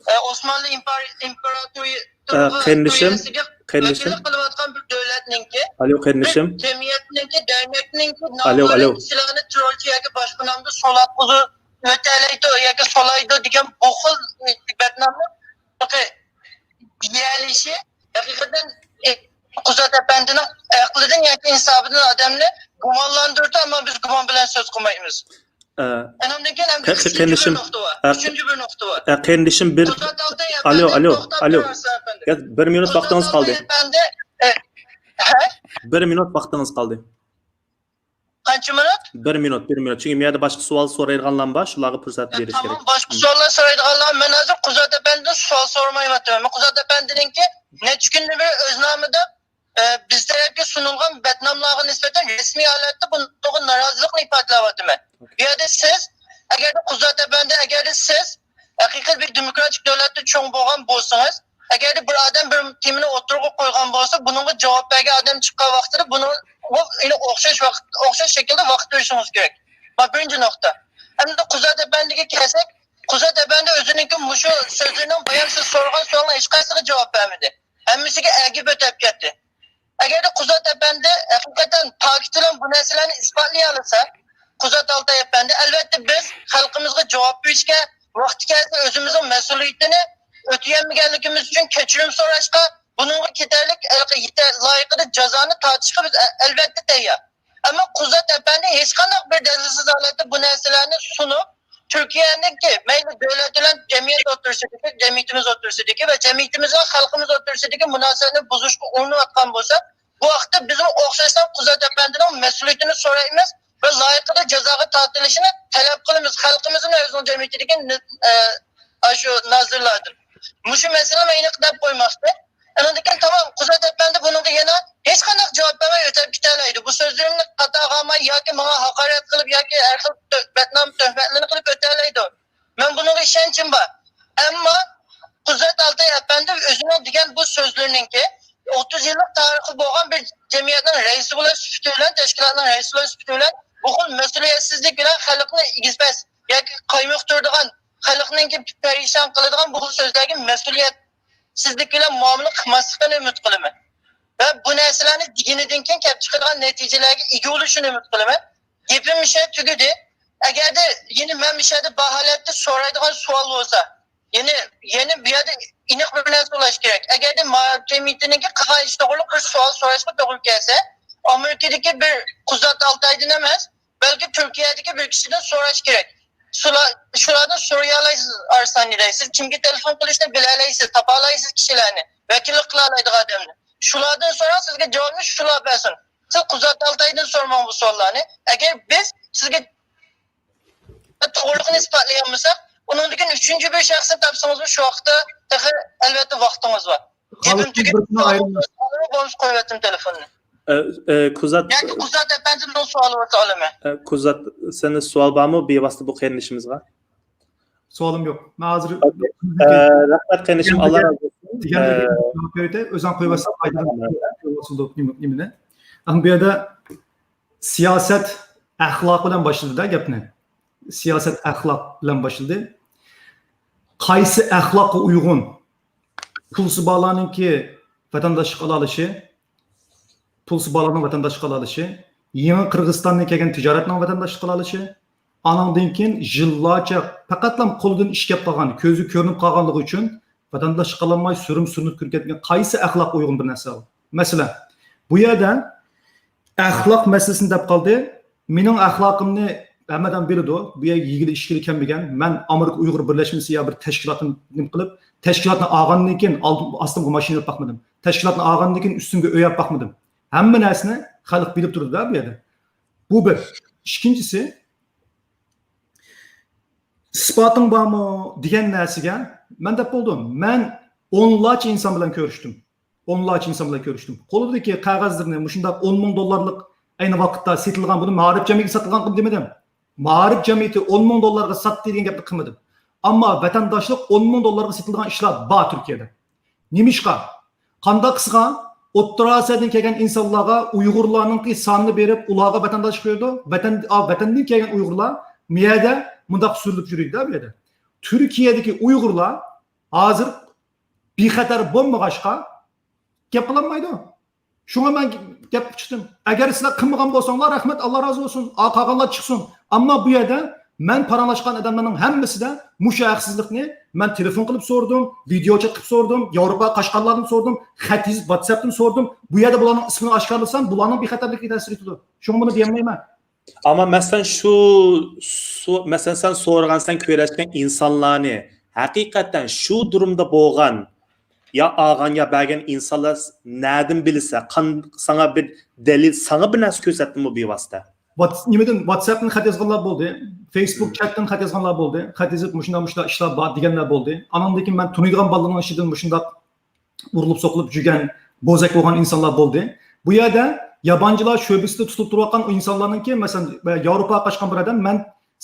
ئە، ئوسمانلى ئىمپېر-، ئىمپېراتورى-، ئە، قېرىندىشىم، تۇرغۇ-، قېرىندىشىم. ۋەكىللىك قىلىۋاتقان بىر دۆلەتنىڭكى، ئالو، قېرىندىشىم. بىر جەمئىيەتنىڭكى، دەرنەكنىڭكى ئالو، نامرات ئالو. كىشىلەرنى تېررورچى ياكى باشقا نامدا سولاتقۇزۇپ ئۆتەلەيدۇ ياكى سولايدۇ دېگەن بۇ خىل بەتناملىق يېيەلىشى ھەقىقەتەن، ئە، قۇزات ئەپەندىنىڭ ئەقلىدىن ياكى ئىنسابىدىن ئادەمنى گۇمانلاندۇرىدۇ، ئەمما بىز گۇمان بىلەن سۆز قىلمايمىز. ئە، ئۇنىڭدىن كېيىن ئەمدى قېنى-، ئۈچىنچى بىر قېنىشىم، نۇقتا بار. ئە، ئۈچىنچى بىر نۇقتا بار. ئە، قېنىشىم بىر، قۇزات ئالتاي ئالو، ئەپەندى، ئالو، توختاپ ئالو. تۇرۇڭ، ئەپەندى. يا، بىر مىنۇت قۇزات ۋاقتىڭىز ئالتاي قالدى. ئەپەندى، ئە، ھە؟ بىر مىنۇت ۋاقتىڭىز قالدى. قانچە مىنۇت؟ بىر مىنۇت، بىر مىنۇت. چۈنكى مۇ يەردە باشقا سوئال سورايدىغانلار بار، شۇلارغا پۇرسەت بېرىش كېرەك. تامام، باشقا سوئاللار سورايدىغانلار، مەن ھازىر قۇزات ئەپەندىدىن سوئال سورىمايۋاتىمەن. مەن قۇزات ئەپەندىنىڭكى نەچچە كۈندىن بېرى ئۆز نامىدا، ئە، بىز تەرەپكە سۇنۇلغان بەتناملارغا نىسبەتەن رەسمىي ھالەتتە بۇنىڭغا نارازىلىقنى ئىپادىلەۋاتىمەن. بۇ يەردە سىز، ئەگەردە قۇزات ئەپەندى، ئەگەردە سىز ھەقىقىي بىر دېموكراتىك دۆلەتتە چوڭ بولغان بولسىڭىز، ئەگەردە بىر ئادەم بىر تېمىنى ئوتتۇرىغا قويغان بولسا، بۇنىڭغا جاۋاب بەرگەن ئادەم چىققان ۋاقتىدا بۇنىڭغا ئوخشاش ۋاقىت، ئوخشاش شەكىلدە ۋاقىت بېرىشىڭىز كېرەك. بۇ بىرىنچى نۇقتا. ئەمدى قۇزات ئەپەندىگە كەلسەك، قۇزات ئەپەندى ئۆزىنىڭكى مۇشۇ سۆزلىرىنىڭ بايام سىز سورىغان سوئالنىڭ ھېچقايسىغا جاۋاب بەرمىدى. ھەممىسىگە ئەگىپ ئۆتۈپ كەتتى. ئەگەردە قۇزات ئەپەندى ھەقىقەتەن پاكىت بىلەن بۇ نەرسىلەرنى ئىسپاتلىيالىسا، قۇزات ئالتاي ئەپەندى، ئەلۋەتتە بىز خەلقىمىزغا جاۋاب بېرىشكە، ۋاقتى كەلسە ئۆزىمىزنىڭ مەسئۇلىيىتىنى ئۆتىيەلمىگەنلىكىمىز ئۈچۈن كەچۈرۈم سوراشقا، بۇنىڭغا كېتەرلىك ھەققى يېتە-، لايىقىدا جازانى تارتىشقا بىز ئە-، ئەلۋەتتە تەييار. ئەمما قۇزات ئەپەندى ھېچقانداق بىر دەلىلسىز ھالەتتە بۇ نەرسىلەرنى سۇنۇپ، تۈركىيەنىڭكى مەيلى دۆلەت بىلەن جەمئىيەت ئوتتۇرىسىدىكى، جەمئىيىتىمىز ئوتتۇرىسىدىكى ۋە جەمئىيىتىمىز بىلەن خەلقىمىز ئوتتۇرىسىدىكى مۇناسىۋەتنى بۇزۇشقا ئۇرۇنۇۋاتقان بولسا، بۇ ھەقتە بىزمۇ ئوخشاشلا قۇزات ئەپەندىنىڭ مەسئۇلىيىتىنى سورايمىز ۋە لايىقىدا جازاغا تارتىلىشىنى تەلەپ قىلىمىز خەلقىمىزدىن، ئۆزىنىڭ جەمئىيىتىدىكى نى-، ئە، ئاشۇ نازىرلاردىن. مۇشۇ مەسىلىنى مەن يەنە دەپ قويماقچى. ئاندىن كېيىن تامام، قۇزات ئەپەندى بۇنىڭغا يەنە ھېچقانداق جاۋاب بەرمەي ئۆتۈپ كېتەلەيدۇ. بۇ سۆزلىرىمنى قاتارغا ئالماي ياكى ماڭا ھاقارەت قىلىپ ياكى ھەر خىل تۆ-، بەتنام تۆھمەتلىرىنى قىلىپ ئۆتەلەيدۇ. مەن بۇنىڭغا ئىشەنچىم بار. ئەمما قۇزات ئالتاي ئەپەندى ئۆزىنىڭ دېگەن بۇ سۆزلىرىنىڭكى ئوتتۇز يىللىق تارىخى بولغان بىر جەمئىيەتنىڭ رەئىسى بولۇش سۈپىتى بىلەن، تەشكىلاتنىڭ رەئىسى بولۇش سۈپىتى بىلەن بۇ خىل مەسئۇلىيەتسىزلىك بىلەن خەلقنى ئېگىز-پەس ياكى قايمۇقتۇرىدىغان، خەلقنىڭكى پەرىشان قىلىدىغان بۇ خىل سۆزلەرگە مەسئۇلىيەتسىزلىك بىلەن مۇئامىلە قىلماسلىقىنى ئۈمىد قىلىمەن. ۋە بۇ نەرسىلەرنى دېگىنىدىن كېيىن كېلىپ چىقىدىغان نەتىجىلەرگە ئىگە بولۇشىنى ئۈمىد قىلىمەن. گېپىم مۇشۇ يەردە تۈگىدى. ئەگەردە يەنە مەن مۇشۇ يەردە بۇ ھالەتتە سورايدىغان سوئال بولسا، يەنە، يەنە بۇ يەردە ئېنىق بىر نەرسە بولۇش كېرەك. ئەگەردە ما-، جەمئىيىتىنىڭكى قىلغان ئىشى توغرۇلۇق بىر سوئال سوراشقا توغرا كەلسە، ئامېرىكىدىكى بىر قۇزات ئالتايدىن ئەمەس، بەلكى تۈركىيەدىكى بىر كىشىدىن سوراش كېرەك. شۇلار، شۇلاردىن سورىيالايسىز ئارسلان دەيسىز، كىمگە تېلېفون قىلىشنى بىلەلەيسىز، تاپالايسىز كىشىلەرنى، ۋەكىللىك قىلالايدىغان ئادەمنى. شۇلاردىن سوراڭ، سىزگە جاۋابنى شۇلار بەرسۇن. سىز قۇزات ئالتايدىن سورىماڭ بۇ سوئاللارنى. ئەگەر بىز سىزگە توغرىلىقىنى ئىسپاتلىيالمىساق، ئۇنىڭدىن كېيىن ئۈچىنچى بىر شەخسنى تاپسىڭىزمۇ شۇ ۋاقىتتا تېخى ئەلۋەتتە ۋاقتىڭىز بار. گېپىم تۈگىدى. بولمىسا قويۇۋەتتىم تېلېفوننى. ئە، ئە، كوزات. ياكى قۇزات ئەپەندىمنىڭ سوئالى بولسا ئالىمەن. ئە، كوزات، سېنىڭ سوئال بارمۇ بىۋاسىتە بۇ قېرىندىشىمىزغا؟ سوئالىم يوق. مەن ھازىر ئە، رەھمەت قېرىندىشىم، ئاللا رازى بولسۇن. دېگەن ئە، جاۋاب بېرىدۇ، ئۆزۈڭ قويۇۋەتسەڭ پايدىلىق بولىدۇ نېمىنى. ئەمما بۇ يەردە سىياسەت ئەخلاق بىلەن باشلىدى-دە گەپنى. سىياسەت ئەخلاق بىلەن باشلىدى. قايسى ئەخلاققا ئۇيغۇن؟ پۇلسى بالانىڭكى ۋەتەنداشلىق ئالالىشى، پۇلسى بالانىڭ ۋەتەنداشلىق ئالالىشى، يېڭى قىرغىزىستاندىن كەلگەن تىجارەتنىڭ ۋەتەنداشلىق ئالالىشى، ئانىڭدىن كېيىن يىللارچە پەقەتلا قولىدىن ئىش كەپ قالغان، كۆزى كۆرۈنۈپ قالغانلىقى ئۈچۈن ۋەتەنداشلىق ئالالماي سۈرۈم سۈرۈنۈپ كىرىپ كەتكەن قايسى ئەخلاققا ئۇيغۇن بىر نەرسە بار؟ مەسىلەن، بۇ يەردە ئەخلاق مەسىلىسىنى دەپ قالدى. مېنىڭ ئەخلاقىمنى ھەممە ئادەم بىلىدۇ. بۇ يەرگە يېگىلى ئىچكىلى كەلمىگەن. مەن ئامېرىكا ئۇيغۇر بىرلەشمىسى يا بىر تەشكىلاتنى نېمە قىلىپ، تەشكىلاتنى ئالغاندىن كېيىن ئالدىم، ئاستىمغا ماشىنا ئېلىپ باقمىدىم. تەشكىلاتنى ئالغاندىن كېيىن ئۈستۈمگە ئۆي ئېلىپ باقمىدىم. ھەممە نەرسىنى خەلق بىلىپ تۇرىدۇ-دە بۇ يەردە. بۇ بىر. ئىككىنچىسى، ئىسپاتىڭ بارمۇ دېگەن نەرسىگە مەن دەپ بولدۇم. مەن ئونلارچە ئىنسان بىلەن كۆرۈشتۈم. ئونلارچە ئىنسان بىلەن كۆرۈشتۈم. قولىدىكى قەغەزلىرىنى مۇشۇنداق ئون مىڭ دوللارلىق ئەينى ۋاقىتتا سېتىلغان، بۇنى مائارىپ جەمئىيىتىگە ساتىدىغان قىلدى دېمىدىم. مائارىپ جەمئىيىتى ئون مىڭ دوللارغا ساتتى دېگەن گەپنى قىلمىدىم. ئەمما ۋەتەنداشلىق ئون مىڭ دوللارغا سېتىلىدىغان ئىشلار بار تۈركىيەدە. نېمىشقا؟ قانداق قىلسىغا ئوتتۇرا ئاسىيادىن كەلگەن ئىنسانلارغا ئۇيغۇرلارنىڭكى سانىنى بېرىپ، ئۇلارغا ۋەتەنداشلىق بېرىدۇ. ۋەتەن، ئا، ۋەتەندىن كەلگەن ئۇيغۇرلار مۇ يەردە مۇنداق سۈرۈلۈپ يۈرىدۇ-دە بۇ يەردە. تۈركىيەدىكى ئۇيغۇرلار ھازىر بىخەتەر بولمىغاچقا گەپ قىلالمايدۇ. شۇڭا مەن گەپ چىقتىم. ئەگەر سىلەر قىلمىغان بولساڭلار، رەھمەت، ئاللا رازى بولسۇن. ئا، قالغانلار چىقسۇن. ئەمما بۇ يەردە مەن پاراڭلاشقان ئادەملەرنىڭ ھەممىسىدە مۇشۇ ھەقسىزلىكنى مەن تېلېفون قىلىپ سورىدىم، ۋىدېو چات قىلىپ سورىدىم، ياۋروپا قاچقانلاردىن سورىدىم، خەت يېزىپ، ۋاتساپتىن سورىدىم. بۇ يەردە بۇلارنىڭ ئىسمىنى ئاشكارىلىسام، بۇلارنىڭ بىخەتەرلىكى تەسىر يېتىدۇ. شۇڭا بۇنى دېيەلمەيمەن. ئەمما مەسىلەن، شۇ سو-، مەسىلەن، سەن سورىغان، سەن كۆرۈشكەن ئىنسانلارنى ھەقىقەتەن شۇ دۇرۇمدا بولغان يا ئالغان يا بەرگەن ئىنسانلار نەدىن بىلسە، قان-، ساڭا بىر دەلىل، ساڭا بىر نەرسە كۆرسەتتىمۇ بىۋاسىتە؟ ۋاتس-، نېمىدىن، ۋاتساپتىن خەت يازغانلار بولدى، فېيسبۇك چاتتىن خەت يازغانلار بولدى، خەت يېزىپ، مۇشۇنداق، مۇشۇنداق ئىشلار بار دېگەنلەر بولدى. ئاناندىن كېيىن مەن تونۇيدىغان بالىلارنىڭ ئىچىدىن مۇشۇنداق ئۇرۇلۇپ سوقۇلۇپ يۈرگەن بوزەك بولغان ئىنسانلار بولدى. بۇ يەردە يابانچىلار شۆبىسىدە تۇتۇلۇپ تۇرۇۋاتقان ئۇ ئىنسانلارنىڭكى، مەسىلەن، ياۋروپاغا قاچقان بىر ئادەم، مەن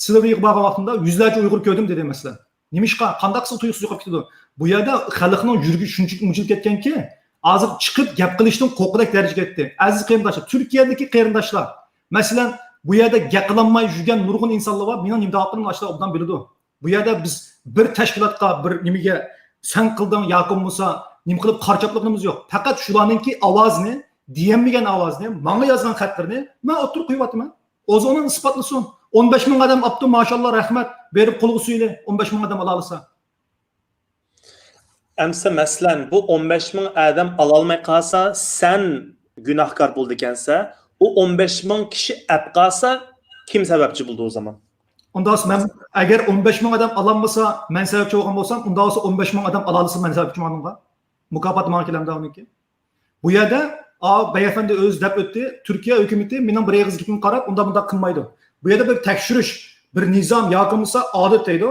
سىلېۋرىيغا بارغان ۋاقتىمدا يۈزلەرچە ئۇيغۇر كۆردۈم دېدى، مەسىلەن. نېمىشقا؟ قانداق قىلسا تۇيۇقسىز يوقاپ كېتىدۇ؟ بۇ يەردە خەلقنىڭ يۈرىكى شۇنچىلىك مۇجۇلۇپ كەتكەنكى، ھازىر چىقىپ گەپ قىلىشتىن قورققۇدەك دەرىجىگە يەتتى. ئەزىز قېرىنداشلار، تۈركىيەدىكى قېرىنداشلار، مەسىلەن، بۇ يەردە گەپ قىلالماي يۈرگەن نۇرغۇن ئىنسانلار بار. مېنىڭ نېمە دەۋاتقىنىمنى ئاشۇلار ئوبدان بىلىدۇ. بۇ يەردە بىز بىر تەشكىلاتقا، بىر نېمىگە سەن قىلدىڭ ياكى بولمىسا نېمە قىلىپ قارشى چاپلىغىنىمىز يوق. پەقەت شۇلارنىڭكى ئاۋازىنى، دېيەلمىگەن ئاۋازىنى، ماڭا يازغان خەتلىرىنى مەن ئوتتۇرىغا قويۇۋاتىمەن. ئۆزى ئۇنى ئىسپاتلىسۇن. ئون بەش مىڭ ئادەم ئاپتۇ، ماشاللا، رەھمەت. بېرىپ قولغا سۈيلى، ئون بەش مىڭ ئادەم ئالالىسا. ئەمسە مەسىلەن، بۇ ئون بەش مىڭ ئادەم ئالالماي قالسا، سەن گۇناھكار بولىدىكەنسە، ئۇ ئون بەش مىڭ كىشى ئەپ قالسا، كىم سەۋەبچى بولىدۇ ئۇ زامان؟ ئۇنداق بولسا مەن، ئەگەر ئون بەش مىڭ ئادەم ئالالمىسا، مەن سەۋەبچى بولغان بولسام، ئۇنداق بولسا ئون بەش مىڭ ئادەم ئالالىسا، مەن سەۋەبچىمەن ئۇنىڭغا. مۇكاپات ماڭا كېلەمدۇ ئۇنىڭكى؟ بۇ يەردە، ئا، بەيئەپەندى ئۆزى دەپ ئۆتتى، تۈركىيە ھۆكۈمىتى مېنىڭ بىر ئېغىز گېپىمگە قاراپ ئۇنداق مۇنداق قىلمايدۇ. بۇ يەردە بىر تەكشۈرۈش، بىر نىزام ياكى بولمىسا ئادىت دەيدۇ.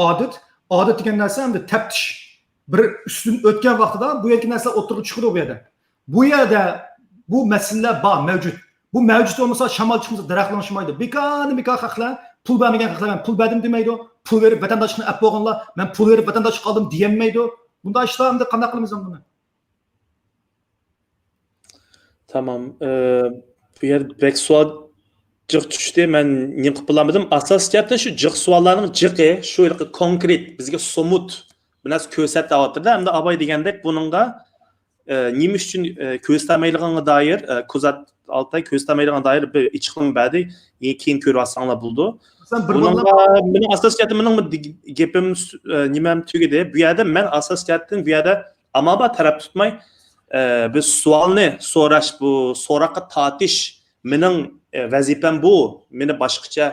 ئادىت، ئادىت دېگەن نەرسە ئەمدى تەپتىش. بىر ئۈستىدىن ئۆتكەن ۋاقتىدا بۇ يەردىكى نەرسىلەر ئوتتۇرىغا چىقىدۇ بۇ يەردە. بۇ يەردە بۇ مەسىلىلەر بار، مەۋجۇت. بۇ مەۋجۇت بولمىسا، شامال چىقمىسا، دەرەخ لىڭشىمايدۇ. بىكارنى بىكار خەقلەر پۇل بەرمىگەن خەقلەر مەن پۇل بەردىم دېمەيدۇ. پۇل بېرىپ ۋەتەنداشلىقنى ئەپ بولغانلار مەن پۇل بېرىپ ۋەتەنداشلىق ئالدىم دېيەلمەيدۇ. بۇنداق ئىشلار ئەمدى قانداق قىلىمىز ئەمدى بۇنى؟ تامام. ئى، بۇ يەردە بەك سوئال جىق چۈشتى. مەن نېمە قىلىپ بولالمىدىم. ئاساسىي جەھەتتىن شۇ جىق سوئاللارنىڭ جىقى، شۇ ھېلىقى كونكرېت، بىزگە سومۇت بىر نەرسە كۆرسەت دەۋاتىدۇ. ئەمدى ئاباي دېگەندەك بۇنىڭغا، ئى، نېمە ئۈچۈن، ئى، كۆرسىتەلمەيدىغانلىقىغا دائىر، ئى، كوزات ئالتاي كۆرسىتەلمەيدىغانلىقىغا دائىر بىر ئېچىقلىما بەردى. كېيىن كۆرۈۋالساڭلار بولىدۇ. مەسىلەن، بىر بۇنىڭغا بالىلار مېنىڭ ئاساسىي جەھەتتىن مېنىڭ گېپىم، ئى، نېمەم تۈگىدى. بۇ يەردە مەن ئاساسىي جەھەتتىن بۇ يەردە ئامال بار تەرەپ تۇتماي، ئە، بىز سوئالنى سوراش، بۇ سوراققا تارتىش مېنىڭ، ئە، ۋەزىپەم بۇ. مېنى باشقىچە،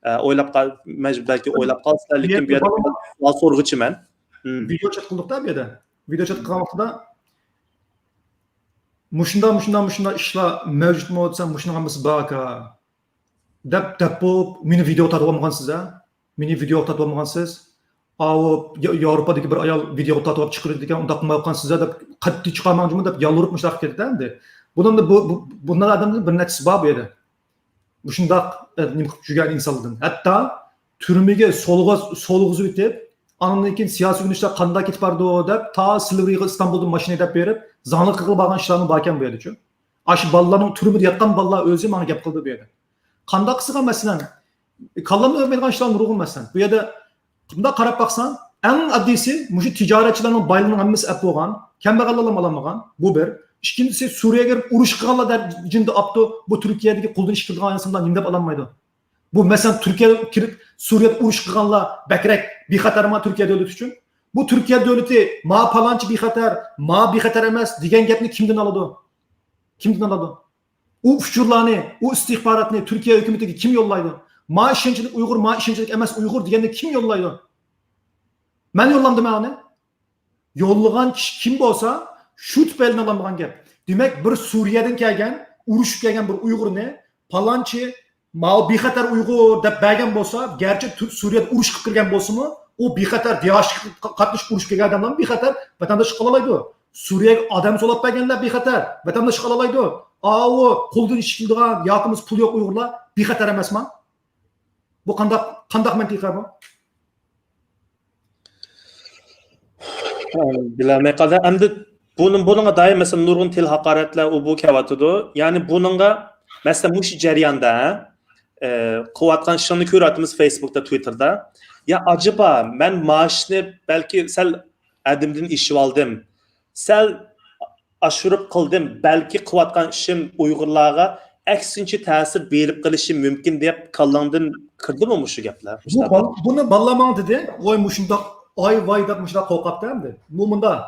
ئە، ئويلاپ قال-، مەجبۇر بەلكى ئويلاپ قالىسىلەر، لېكىن بۇ يەردە سوئال سورىغۇچى مەن. ھىم. ۋىدېو چات قىلدۇق-دە بۇ يەردە. ۋىدېو چات قىلغان ۋاقتىدا مۇشۇنداق، مۇشۇنداق، مۇشۇنداق ئىشلار مەۋجۇتمۇ دېسەم، مۇشۇنىڭ ھەممىسى باركا دەپ، دەپ بولۇپ، مېنى ۋىدېئوغا تارتىۋالمىغانسىز ھە؟ مېنى ۋىدېئوغا تارتىۋالمىغانسىز. ئاۋۇ يا-، ياۋروپادىكى بىر ئايال ۋىدېئوغا تارتىۋاپ چىقىرىدىكەن، ئۇنداق قىلمايۋاتقانسىز ھە دەپ، قەتئىي چىقارماڭ جۇمۇ دەپ يالۋۇرۇپ مۇشۇنداق قىلىپ كېتىدۇ ئەمدى. بۇنىڭدا بۇ، بۇ، بۇنداق ئادەمدىن بىر نەچچىسى بار بۇ يەردە. مۇشۇنداق، ئە، نېمە قىلىپ يۈرگەن ئىنسانلاردىن. ھەتتا تۈرمىگە سولغا-، سولغۇزۇۋېتىپ، ئاندىن كېيىن سىياسىي ئۆگىنىشلەر قانداق كېتىپ بارىدۇ دەپ، تا سىلۋېرغا ئىستانبۇلدىن ماشىنا ھەيدەپ بېرىپ، زاڭلىق قىلغىلى بارغان ئىشلارمۇ باركەن بۇ يەردە چۈ. ئاشۇ بالىلارنىڭ تۈرمىدە ياتقان بالىلار ئۆزى ماڭا گەپ قىلدى بۇ يەردە. قانداق قىلسىغا مەسىلەن، كاللامدا ياتمايدىغان ئىشلار نۇرغۇن مەسىلەن. بۇ يەردە بۇنداق قاراپ باقساڭ، ئەڭ ئاددىيسى، مۇشۇ تىجارەتچىلەرنىڭ بايلىقىنىڭ ھەممىسى ئەپ بولغان، كەمبەغەللەرلا ئالالمىغان. بۇ بىر. ئىككىنچىسى، سۈرىيەگە كىرىپ ئۇرۇش قىلغانلار دەرىجىدە ئاپتۇ، بۇ تۈركىيەدىكى قولدىن ئىش كېلىدىغان ئىنسانلار نېمە دەپ ئالالمايدۇ؟ بۇ، مەسىلەن، تۈركىيەگە كىرىپ سۈرىيەدە ئۇرۇش قىلغانلار بەكرەك بىخەتەرما تۈركىيە دۆلىتى ئۈچۈن؟ بۇ تۈركىيە دۆلىتى ما پالانچى بىخەتەر، ما بىخەتەر ئەمەس دېگەن گەپنى كىمدىن ئالىدۇ؟ كىمدىن ئالىدۇ؟ ئۇ ئۇچۇرلارنى، ئۇ ئىستىخباراتنى تۈركىيە ھۆكۈمىتىگە كىم يوللايدۇ؟ ما ئىشەنچلىك ئۇيغۇر، ما ئىشەنچلىك ئەمەس ئۇيغۇر دېگەننى كىم يوللايدۇ؟ مەن يوللامدىمەن ئۇنى؟ يوللىغان كىشى كىم بولسا، شۇ تۈپەيلىدىن ئالامدىغان گەپ. دېمەك، بىر سۈرىيەدىن كەلگەن، ئۇرۇشۇپ كەلگەن بىر ئۇيغۇرنى پالانچى، ماۋۇ بىخەتەر ئۇيغۇر دەپ بەرگەن بولسا، گەرچە تۈ-، سۈرىيەدە ئۇرۇش قىلىپ كىرگەن بولسىمۇ، ئۇ بىخەتەر، دىئاشقا قاتنىشىپ ئۇرۇش قىلگەن ئادەملەرمۇ بىخەتەر ۋەتەنداشلىق ئالالايدۇ. سۈرىيەگە ئادەم سولاپ بەرگەنلەر بىخەتەر ۋەتەنداشلىق ئالالايدۇ. ئاۋۇ قولدىن ئىش كېلىدىغان ياكى بولمىسا پۇلى يوق ئۇيغۇرلار بىخەتەر ئەمەسما؟ بۇ قانداق، قانداق مەنتىقە بۇ؟ بىلەلمەي قالدىم. ئەمدى بۇنىڭ، بۇنىڭغا دائىر، مەسىلەن، نۇرغۇن تىل ھاقارەتلەر، ئۇ بۇ كېلىۋاتىدۇ. يەنى بۇنىڭغا، مەسىلەن، مۇشۇ جەرياندا، ئە، قىلىۋاتقان ئىشىڭنى كۆرۈۋاتىمىز فېيسبۇكتا، تۋىتتېردا. يا ئاجىبا، مەن مائاشنى بەلكى سەل ھەددىمدىن ئېشىۋالدىم. سەل ئاشۇرۇپ قىلدىم، بەلكى قىلىۋاتقان ئىشىم ئۇيغۇرلارغا ئەكسىنچە تەسىر بېرىپ قېلىشى مۇمكىن دەپ كاللاڭدىن كىردىمۇ مۇشۇ گەپلەر؟ بۇ بال-، بۇنى بالىلار ماڭا دېدى، ۋاي مۇشۇنداق، ئاي ۋاي دەپ مۇشۇنداق قورقاتتى ئەمدى. بۇ مۇنداق.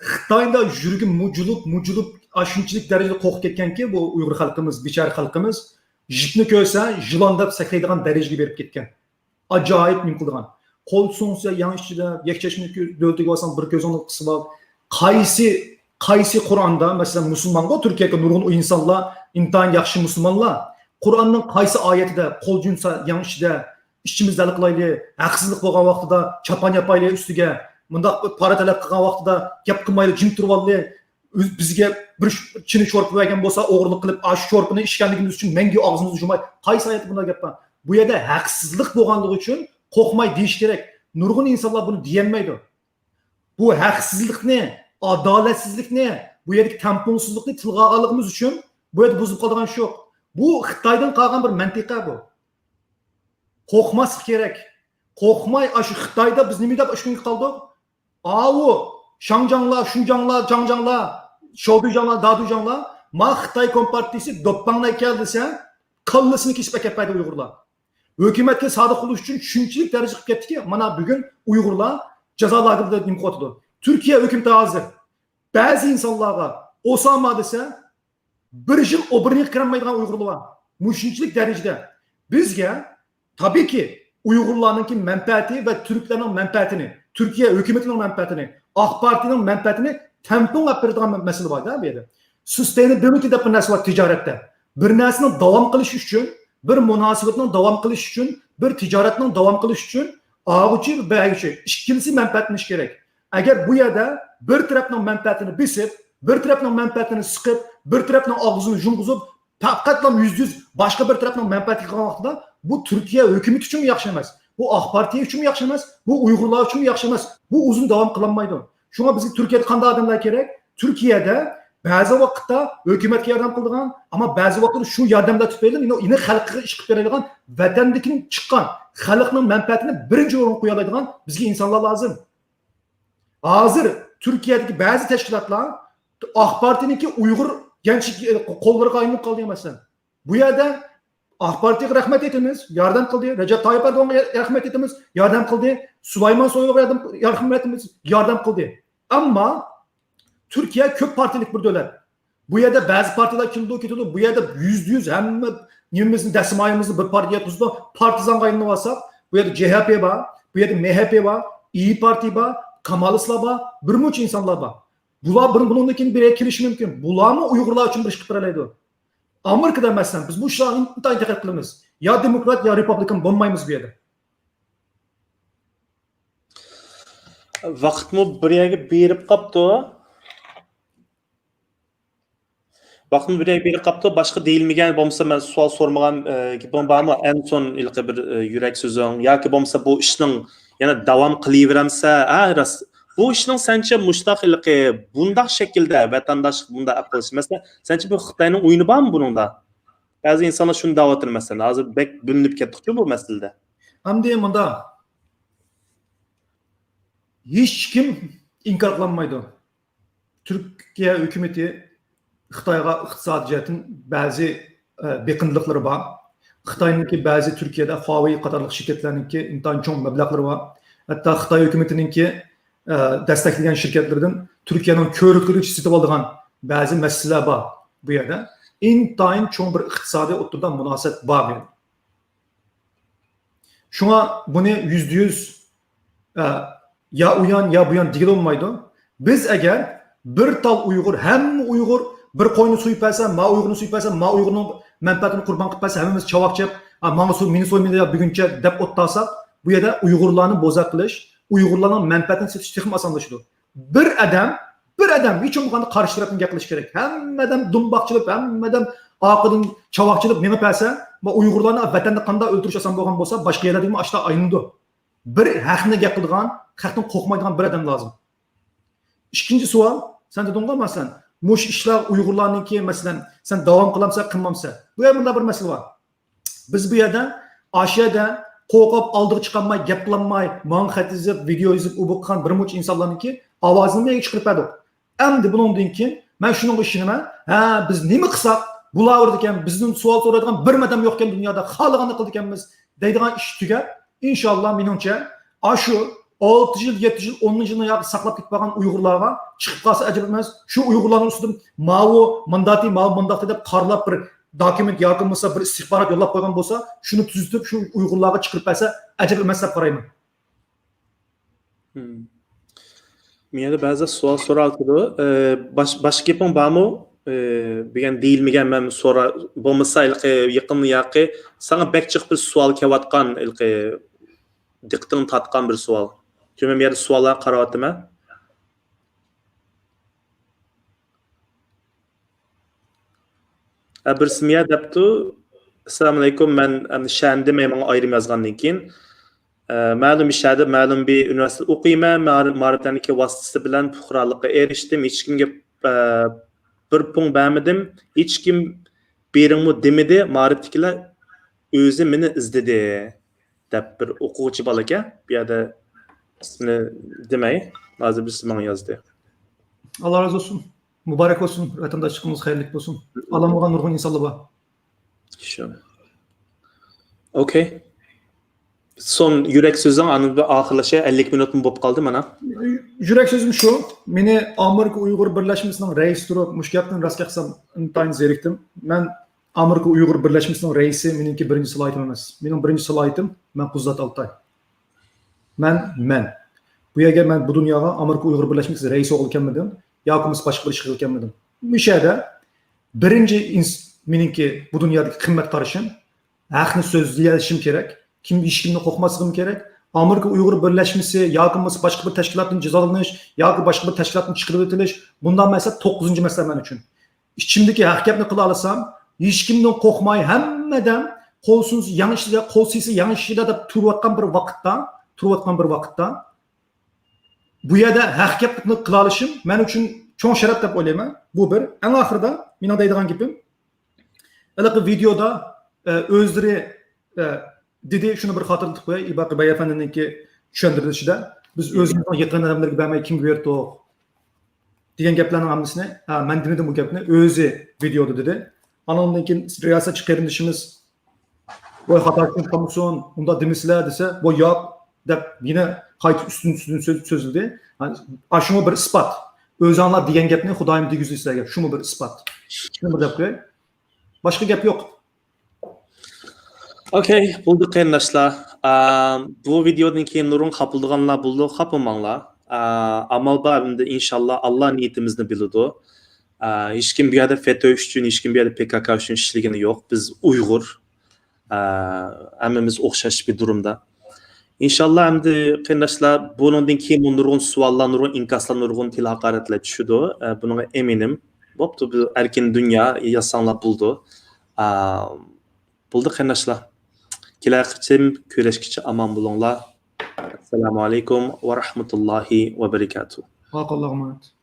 خىتايدا يۈرىكى مۇجۇلۇپ، مۇجۇلۇپ، ئاشۇنچىلىك دەرىجىدە قورقۇپ كەتكەنكى، بۇ ئۇيغۇر خەلقىمىز، بىچارە خەلقىمىز، يىپنى كۆرسە، يىلان دەپ سەكرەيدىغان دەرىجىگە بېرىپ كەتكەن. ئاجايىپ نېمە قىلىدىغان. قول سۇنسا يەڭ ئىچىدە، يەكچەشمە دۆلىتىگە بارساڭ، بىر كۆزۈڭنى قىسىۋال. قايسى، قايسى قۇرئاندا، مەسىلەن، مۇسۇلمانغۇ، تۈركىيەدىكى نۇرغۇن ئۇ ئىنسانلار، ئىنتايىن ياخشى مۇسۇلمانلار، قۇرئاننىڭ قايسى ئايىتىدە قول يۇمسا يەڭ ئىچىدە، ئىچىمىزدە ھەل قىلايلى، ھەقسىزلىق بولغان ۋاقتىدا چاپان ياپايلى ئۈستىگە، مۇنداق پارا تەلەپ قىلغان ۋاقتىدا گەپ قىلمايلى، جىم تۇرۇۋاللى، بىز-، بىزگە بىر ش-، چىنە شورپا بەرگەن بولسا، ئوغرىلىق قىلىپ، ئاشۇ شورپىنى ئىچكەنلىكىمىز ئۈچۈن مەڭگۈ ئاغزىمىزنى يۇماي، قايسى ئايەتتە بۇنداق گەپ بار؟ بۇ يەردە ھەقسىزلىق بولغانلىقى ئۈچۈن قورقماي دېيىش كېرەك. نۇرغۇن ئىنسانلار بۇنى دېيەلمەيدۇ. بۇ ھەقسىزلىقنى، ئادالەتسىزلىكنى، بۇ يەردىكى تەڭپۇڭسىزلىقنى تىلغا ئالغىنىمىز ئۈچۈن بۇ يەردە بۇزۇلۇپ قالىدىغان ئىش يوق. بۇ خىتايدىن قالغان بىر مەنتىقە بۇ. قورقماسلىق كېرەك. قورقماي، ئاشۇ خىتايدا بىز نېمە دەپ ئاشۇ كۈنگە قالدۇق؟ ئاۋۇ شاڭجاڭلار، شۇڭجاڭلار، جاڭجاڭلار، شوبىجاڭلار، دادۇجاڭلار ما خىتاي كومپارتىيىسى دوپپاڭنى ئەكەل دېسە، كاللىسىنى كېسىپ ئەكەپ بەردى ئۇيغۇرلار. ھۆكۈمەتكە سادىق بولۇش ئۈچۈن شۇنچىلىك دەرىجە قىلىپ كەتتىكى، مانا بۈگۈن ئۇيغۇرلار جازا لاگېرىدا نېمە قىلىۋاتىدۇ؟ تۈركىيە ھۆكۈمىتى ھازىر بەزى ئىنسانلارغا ئوساما دېسە، بىر يىل ئوبېرنىغا كىرەلمەيدىغان ئۇيغۇرلار بار. مۇشۇنچىلىك دەرىجىدە. بىزگە تابىئىيكى، ئۇيغۇرلارنىڭكى مەنپەئەتى ۋە تۈركلەرنىڭ مەنپەئەتىنى، تۈركىيە ھۆكۈمىتىنىڭ مەنپەئەتىنى، ئاق پارتىيىنىڭ مەنپەئەتىنى تەڭپۇڭ ئېلىپ بېرىدىغان مەسىلە بار-دە بۇ يەردە. سۇستەينابىلىتى دەپ بىر نەرسە بار تىجارەتتە. بىر نەرسىنىڭ داۋام قىلىشى ئۈچۈن، بىر مۇناسىۋەتنىڭ داۋام قىلىشى ئۈچۈن، بىر تىجارەتنىڭ داۋام قىلىشى ئۈچۈن ئالغۇچى ۋە بەرگۈچى ئىككىلىسى مەنپەئەتلىنىشى كېرەك. ئەگەر بۇ يەردە بىر تەرەپنىڭ مەنپەئەتىنى بېسىپ، بىر تەرەپنىڭ مەنپەئەتىنى سىقىپ، بىر تەرەپنىڭ ئاغزىنى يۇمغۇزۇپ، پەقەتلا يۈزدە يۈز باشقا بىر تەرەپنىڭ مەنپەئەتىگە قىلغان ۋاقتىدا، بۇ تۈركىيە ھۆكۈمىتى ئۈچۈنمۇ ياخشى ئەمەس. بۇ ئاق پارتىيە ئۈچۈنمۇ ياخشى ئەمەس. بۇ ئۇيغۇرلار ئۈچۈنمۇ ياخشى ئەمەس. بۇ ئۇزۇن داۋام قىلالمايدۇ. شۇڭا بىزگە تۈركىيەدە قانداق ئادەملەر كېرەك؟ تۈركىيەدە بەزى ۋاقىتتا ھۆكۈمەتكە ياردەم قىلىدىغان، ئەمما بەزى ۋاقىتتا شۇ ياردەملەر تۈپەيلى يەنە، يەنە خەلققە ئىش قىلىپ بېرىدىغان، ۋەتەندىكىنى چىققان، خەلقنىڭ مەنپەئەتىنى بىرىنچى ئورۇنغا قويالايدىغان بىزگە ئىنسانلار لازىم. ھازىر تۈركىيەدىكى بەزى تەشكىلاتلار ئاق پارتىيەنىڭكى ئۇيغۇر گەنچ قوللىرىغا ئايلىنىپ قالدى، مەسىلەن. بۇ يەردە ئاق پارتىيەگە رەھمەت ئېيتىمىز، ياردەم قىلدى. رەجەپ تايىپ ئەردوغانغا رەھمەت ئېيتىمىز، ياردەم قىلدى. سۇلايمان سويلۇغا ياردەم، رەھمەت ئېيتىمىز، ياردەم قىلدى. ئەمما تۈركىيە كۆپ پارتىيەلىك بىر دۆلەت. بۇ يەردە بەزى پارتىيەلەر كېلىدۇ، كېتىدۇ. بۇ يەردە يۈزدە يۈز ھەممە نېمىمىزنى، دەسمايىمىزنى بىر پارتىيەگە ياتقۇزۇپ، پارتىزانغا ئايلىنىۋالساق، بۇ يەردە جې ھە پې بار، بۇ يەردە مې ھە پې بار، ئىيى پارتىيە بار، كامالىستلار بار، بىر مۇنچە ئىنسانلار بار. بۇلار بىر، بۇنىڭدىن كېيىن بىر يەرگە كېلىشى مۇمكىن. بۇلارمۇ ئۇيغۇرلار ئۈچۈن بىر ئىش قىلىپ بېرەلەيدۇ. ئامېرىكىدا، مەسىلەن، بىز بۇ ئىشلارغا ئىنتايىن دىققەت قىلىمىز. يا دېموكرات، يا رېپابلىكان بولمايمىز بۇ يەردە. ۋاقىتمۇ بىر يەرگە بېرىپ قاپتۇ. ۋاقتىمىز بىر يەرگە بېرىپ قاپتۇ. باشقا دېيىلمىگەن بولمىسا، مەن سوئال سورىمىغان، ئە، گېپىڭ بارمۇ؟ ئەنسون ھېلىقى بىر، ئە، يۈرەك سۆزۈڭ ياكى بولمىسا بۇ ئىشنىڭ يەنە داۋام قىلىۋېرەمسە؟ ھە، راست. بۇ ئىشنىڭ سەنچە مۇشۇنداق ھېلىقى بۇنداق شەكىلدە ۋەتەنداشلىق بۇنداق ئەپ قىلىش، مەسىلەن، سەنچە بۇ خىتاينىڭ ئويۇنى بارمۇ بۇنىڭدا؟ بەزى ئىنسانلار شۇنى دەۋاتىدۇ، مەسىلەن، ھازىر بەك بۆلۈنۈپ كەتتۇقچۇ بۇ مەسىلىدە. ئەمدى مۇنداق، ھېچكىم ئىنكار قىلالمايدۇ. تۈركىيە ھۆكۈمىتى خىتايغا ئىقتىسادىي جەھەتتىن بەزى، ئە، بېقىندىلىقلىرى بار. خىتاينىڭكى بەزى تۈركىيەدە خۇاۋېي قاتارلىق شىركەتلەرنىڭكى ئىنتايىن چوڭ مەبلەغلىرى بار. ھەتتا خىتاي ھۆكۈمىتىنىڭكى، ئە، دەستەكلىگەن شىركەتلىرىدىن تۈركىيەنىڭ كۆۋرۈكلىرىگىچە سېتىۋالىدىغان بەزى مەسىلىلەر بار بۇ يەردە. ئىنتايىن چوڭ بىر ئىقتىسادىي ئوتتۇرىدا مۇناسىۋەت بار بۇ يەردە. شۇڭا بۇنى يۈزدە يۈز، ئە، يا ئۇيان، يا بۇيان دېگىلى بولمايدۇ. بىز ئەگەر بىر تال ئۇيغۇر، ھەممە ئۇيغۇر بىر قوينى سويۇپ بەرسە، ما ئۇيغۇرنى سويۇپ بەرسە، ما ئۇيغۇرنىڭ مەنپەئەتىنى قۇربان قىلىپ بەرسە، ھەممىمىز چاۋاك چېلىپ، «ئا، ماڭا سوي، مېنى سويمىدى» دېگۈنچە دەپ ئولتۇرساق، بۇ يەردە ئۇيغۇرلارنى بوزەك قىلىش، ئۇيغۇرلارنىڭ مەنپەئەتىنى سېتىش تېخىمۇ ئاسانلىشىدۇ. بىر ئادەم، بىر ئادەم ھېچ بولمىغاندا قارشى تەرەپنى گەپ قىلىش كېرەك. ھەممە ئادەم دۇمباق چېلىپ، ھەممە ئادەم ئارقىدىن چاۋاك چېلىپ مېڭىپ بەرسە، ما ئۇيغۇرلارنى ۋەتەندە قانداق ئۆلتۈرۈش ئاسان بولغان بولسا، باشقا يەرلەردىمۇ ئاشتا ئايلىنىدۇ. بىر ھەقنى گەپ قىلىدىغان، ھەقتىن قورقمايدىغان بىر ئادەم لازىم. ئىككىنچى سوئال، سەن دېدىڭغۇ، مەسىلەن، مۇشۇ ئىشلار ئۇيغۇرلارنىڭكى، مەسىلەن، سەن داۋام قىلامسەن، قىلمامسەن؟ بۇ يەردە مۇنداق بىر مەسىلە بار. بىز بۇ يەردە، ئاشۇ يەردە قورقۇپ ئالدىغا چىقالماي، گەپ قىلالماي، ماڭا خەت يېزىپ، ۋىدېئو يېزىپ، ئۇ بۇ قىلغان بىر مۇنچە ئىنسانلارنىڭكى ئاۋازىنى مەيگە چىقىرىپ بەردۇق. ئەمدى بۇنىڭدىن كېيىن مەن شۇنىڭغا ئىشىنىمەن، ھە، بىز نېمە قىلساق بۇلار ئۇرىدىكەن، بىزدىن سوئال سورايدىغان بىر ئادەم يوقكەن دۇنيادا، خالىغاننى قىلىدىكەنمىز دەيدىغان ئىش تۈگەپ، ئىنشاللا، مېنىڭچە، ئاشۇ ئالتە يىل، يەتتە يىل، ئون يىلنى ياقى ساقلاپ كېتىپ قالغان ئۇيغۇرلارغا چىقىپ قالسا ئەجەب ئەمەس. شۇ ئۇيغۇرلارنىڭ ئۈستىدىن ماۋۇ مۇنداقتى، ماۋۇ مۇنداقتى دەپ قارىلاپ بىر دوكۇمېنت ياكى بولمىسا بىر ئىستىخبارات يوللاپ قويغان بولسا، شۇنى تۈزىتىپ شۇ ئۇيغۇرلارغا چىقىرىپ بەرسە ئەجەب ئەمەس دەپ قارايمەن. مەيەردە بەزى سوئال سوراۋاتىدۇ. ئى، باش-، باشقا گېپىڭ بارمۇ؟ ئى، بۈگۈن دېيىلمىگەن مەن سورا-، بولمىسا ھېلىقى يېقىن ياقى ساڭا بەك جىق بىر سوئال كېلىۋاتقان، ھېلىقى دىققىتىڭنى تارتقان بىر سوئال. تۆمەن يەردە سوئاللارغا قاراۋاتىمەن. ئە، بىرسىمىيە دەپتۇ، ئەسسالامۇئەلەيكۇم، مەن ئەمدى شەھەردە مەن ماڭا ئايرىم يازغاندىن كېيىن، ئە، مەلۇم بىر شەھەردە مەلۇم بىر ئۇنىۋېرسىتېتتا ئوقۇيمەن، مائار-، مائارىپلارنىڭكى ۋاسىتىسى بىلەن پۇقرالىققا ئېرىشتىم، ھېچكىمگە، ئە، بىر پۇڭ بەرمىدىم، ھېچكىم بېرىڭمۇ دېمىدى، مائارىپتىكىلەر ئۆزى مېنى ئىزدىدى. دەپ بىر ئوقۇغۇچى بالا ئىكەن. بۇ يەردە ئىسمىنى دېمەي، ھازىر بىرسى ماڭا يازدى. ئاللا رازى بولسۇن. مۇبارەك بولسۇن. ۋەتەنداشلىقىمىز خەيرلىك بولسۇن. ئالامىغان نۇرغۇن ئىنسانلار بار. شۇ. ئوكەي. سون يۈرەك سۆزۈڭ، ئاندىن بىر ئاخىرلىشاي. ئەللىك مىنۇتمۇ بولۇپ قالدى مانا. يۈرەك سۆزۈم شۇ. مېنى ئامېرىكا ئۇيغۇر بىرلەشمىسىنىڭ رەئىسى تۇرۇپ مۇشۇ گەپتىن راست گەپ قىلسام ئىنتايىن زېرىكتىم. مەن ئامېرىكا ئۇيغۇر بىرلەشمىسىنىڭ رەئىسى مېنىڭكى بىرىنچى سالاھىيىتىم ئەمەس. مېنىڭ بىرىنچى سالاھىيىتىم، مەن قۇززات ئالتاي. مەن، مەن. بۇ يەرگە مەن بۇ دۇنياغا ئامېرىكا ئۇيغۇر بىرلەشمىسى رەئىسى بولغىلى كەلمىدىم، ياكى بولمىسا باشقا بىر ئىش قىلغىلى كەلمىدىم. مۇشۇ يەردە بىرىنچى ئىنس-، مېنىڭكى بۇ دۇنيادىكى قىممەت قارىشىم، ھەقنى سۆزلىشىم كېرەك. كىم، ھېچكىمدىن قورقماسلىقىم كېرەك. ئامېرىكا ئۇيغۇر بىرلەشمىسى ياكى بولمىسا باشقا بىر تەشكىلاتتىن جازالىنىش ياكى باشقا بىر تەشكىلاتتىن چىقىرىۋېتىلىش، بۇنداق مەسىلە توققۇزىنچى مەسىلە مەن ئۈچۈن. ئىچىمدىكى ھەق گەپنى قىلالىسام، ھېچكىمدىن قورقماي، ھەممە ئادەم قول سۇنسا يەڭ ئىچىدە، قول سىيسا يەڭ ئىچىدە دەپ تۇرۇۋاتقان بىر ۋاقىتتا، تۇرۇۋاتقان بىر ۋاقىتتا، بۇ يەردە ھەق گەپنى قىلالىشىم مەن ئۈچۈن چوڭ شەرەپ دەپ ئويلايمەن. بۇ بىر. ئەڭ ئاخىرىدا مېنىڭ دەيدىغان گېپىم، ھېلىقى ۋىدېيودا، ئە، ئۆزلىرى، ئە، دېدى، شۇنى بىر خاتىرىلىتىپ قوياي، باقى باي ئەپەندىنىڭكى چۈشەندۈرۈشىدە، بىز ئۆزىمىزنىڭ يېقىن ئادەملىرىگە بەرمەي كىمگە بېرىتتۇق دېگەن گەپلەرنىڭ ھەممىسىنى، ھە، مەن دېمىدىم بۇ گەپنى، ئۆزى ۋىدېيودا دېدى. ئانىڭدىن كېيىن رىياسەتچى قېرىندىشىمىز، ۋاي، خاتا چۈشىنىپ قالمىسۇن، ئۇنداق دېمىسىلە دېسە، ۋاي، ياق دەپ يەنە قايتا ئۈستۈن، ئۈستىدىن سۆز، سۆزلىدى. ھە، ئاشۇمۇ بىر ئىسپات. ئۆزۈڭلار دېگەن گەپنى خۇدايىم دېگۈزدى سىلەرگە. شۇمۇ بىر ئىسپات. شۇنى بىر دەپ قوياي. باشقا گەپ يوق. ئوكەي، بولدى قېرىنداشلار. ئام، بۇ ۋىدېودىن كېيىن نۇرغۇن خاپىلىدىغانلار بولىدۇ، خاپىلىماڭلار. ئا، ئامال بار، ئەمدى ئىنشاللا ئاللا نىيىتىمىزنى بىلىدۇ. ئا، ھېچكىم بۇ يەردە فەتۆ ئۈچۈن، ھېچكىم بۇ يەردە پكك ئۈچۈن ئىشلىگىنى يوق. بىز ئۇيغۇر. ئا، ھەممىمىز ئوخشاش بىر دۇرۇمدا. ئىنشاللا ئەمدى قېرىنداشلار، بۇنىڭدىن كېيىن نۇرغۇن سوئاللار، نۇرغۇن ئىنكاسلار، نۇرغۇن تىل ھاقارەتلەر چۈشىدۇ. ئا، بۇنىڭغا ئەمىنىم. بوپتۇ، بىز ئەركىن دۇنيا ياساڭلار بولىدۇ. ئا، بولدى قېرىنداشلار. كېلەر قېتىم كۆرۈشكىچە ئامان بولۇڭلار. ئەسسالامۇ ئەلەيكۇم ۋە رەھمەتۇللاھى ۋە بەرىكاتۇھ. ۋە ئالەيكۇم ئەسسالام.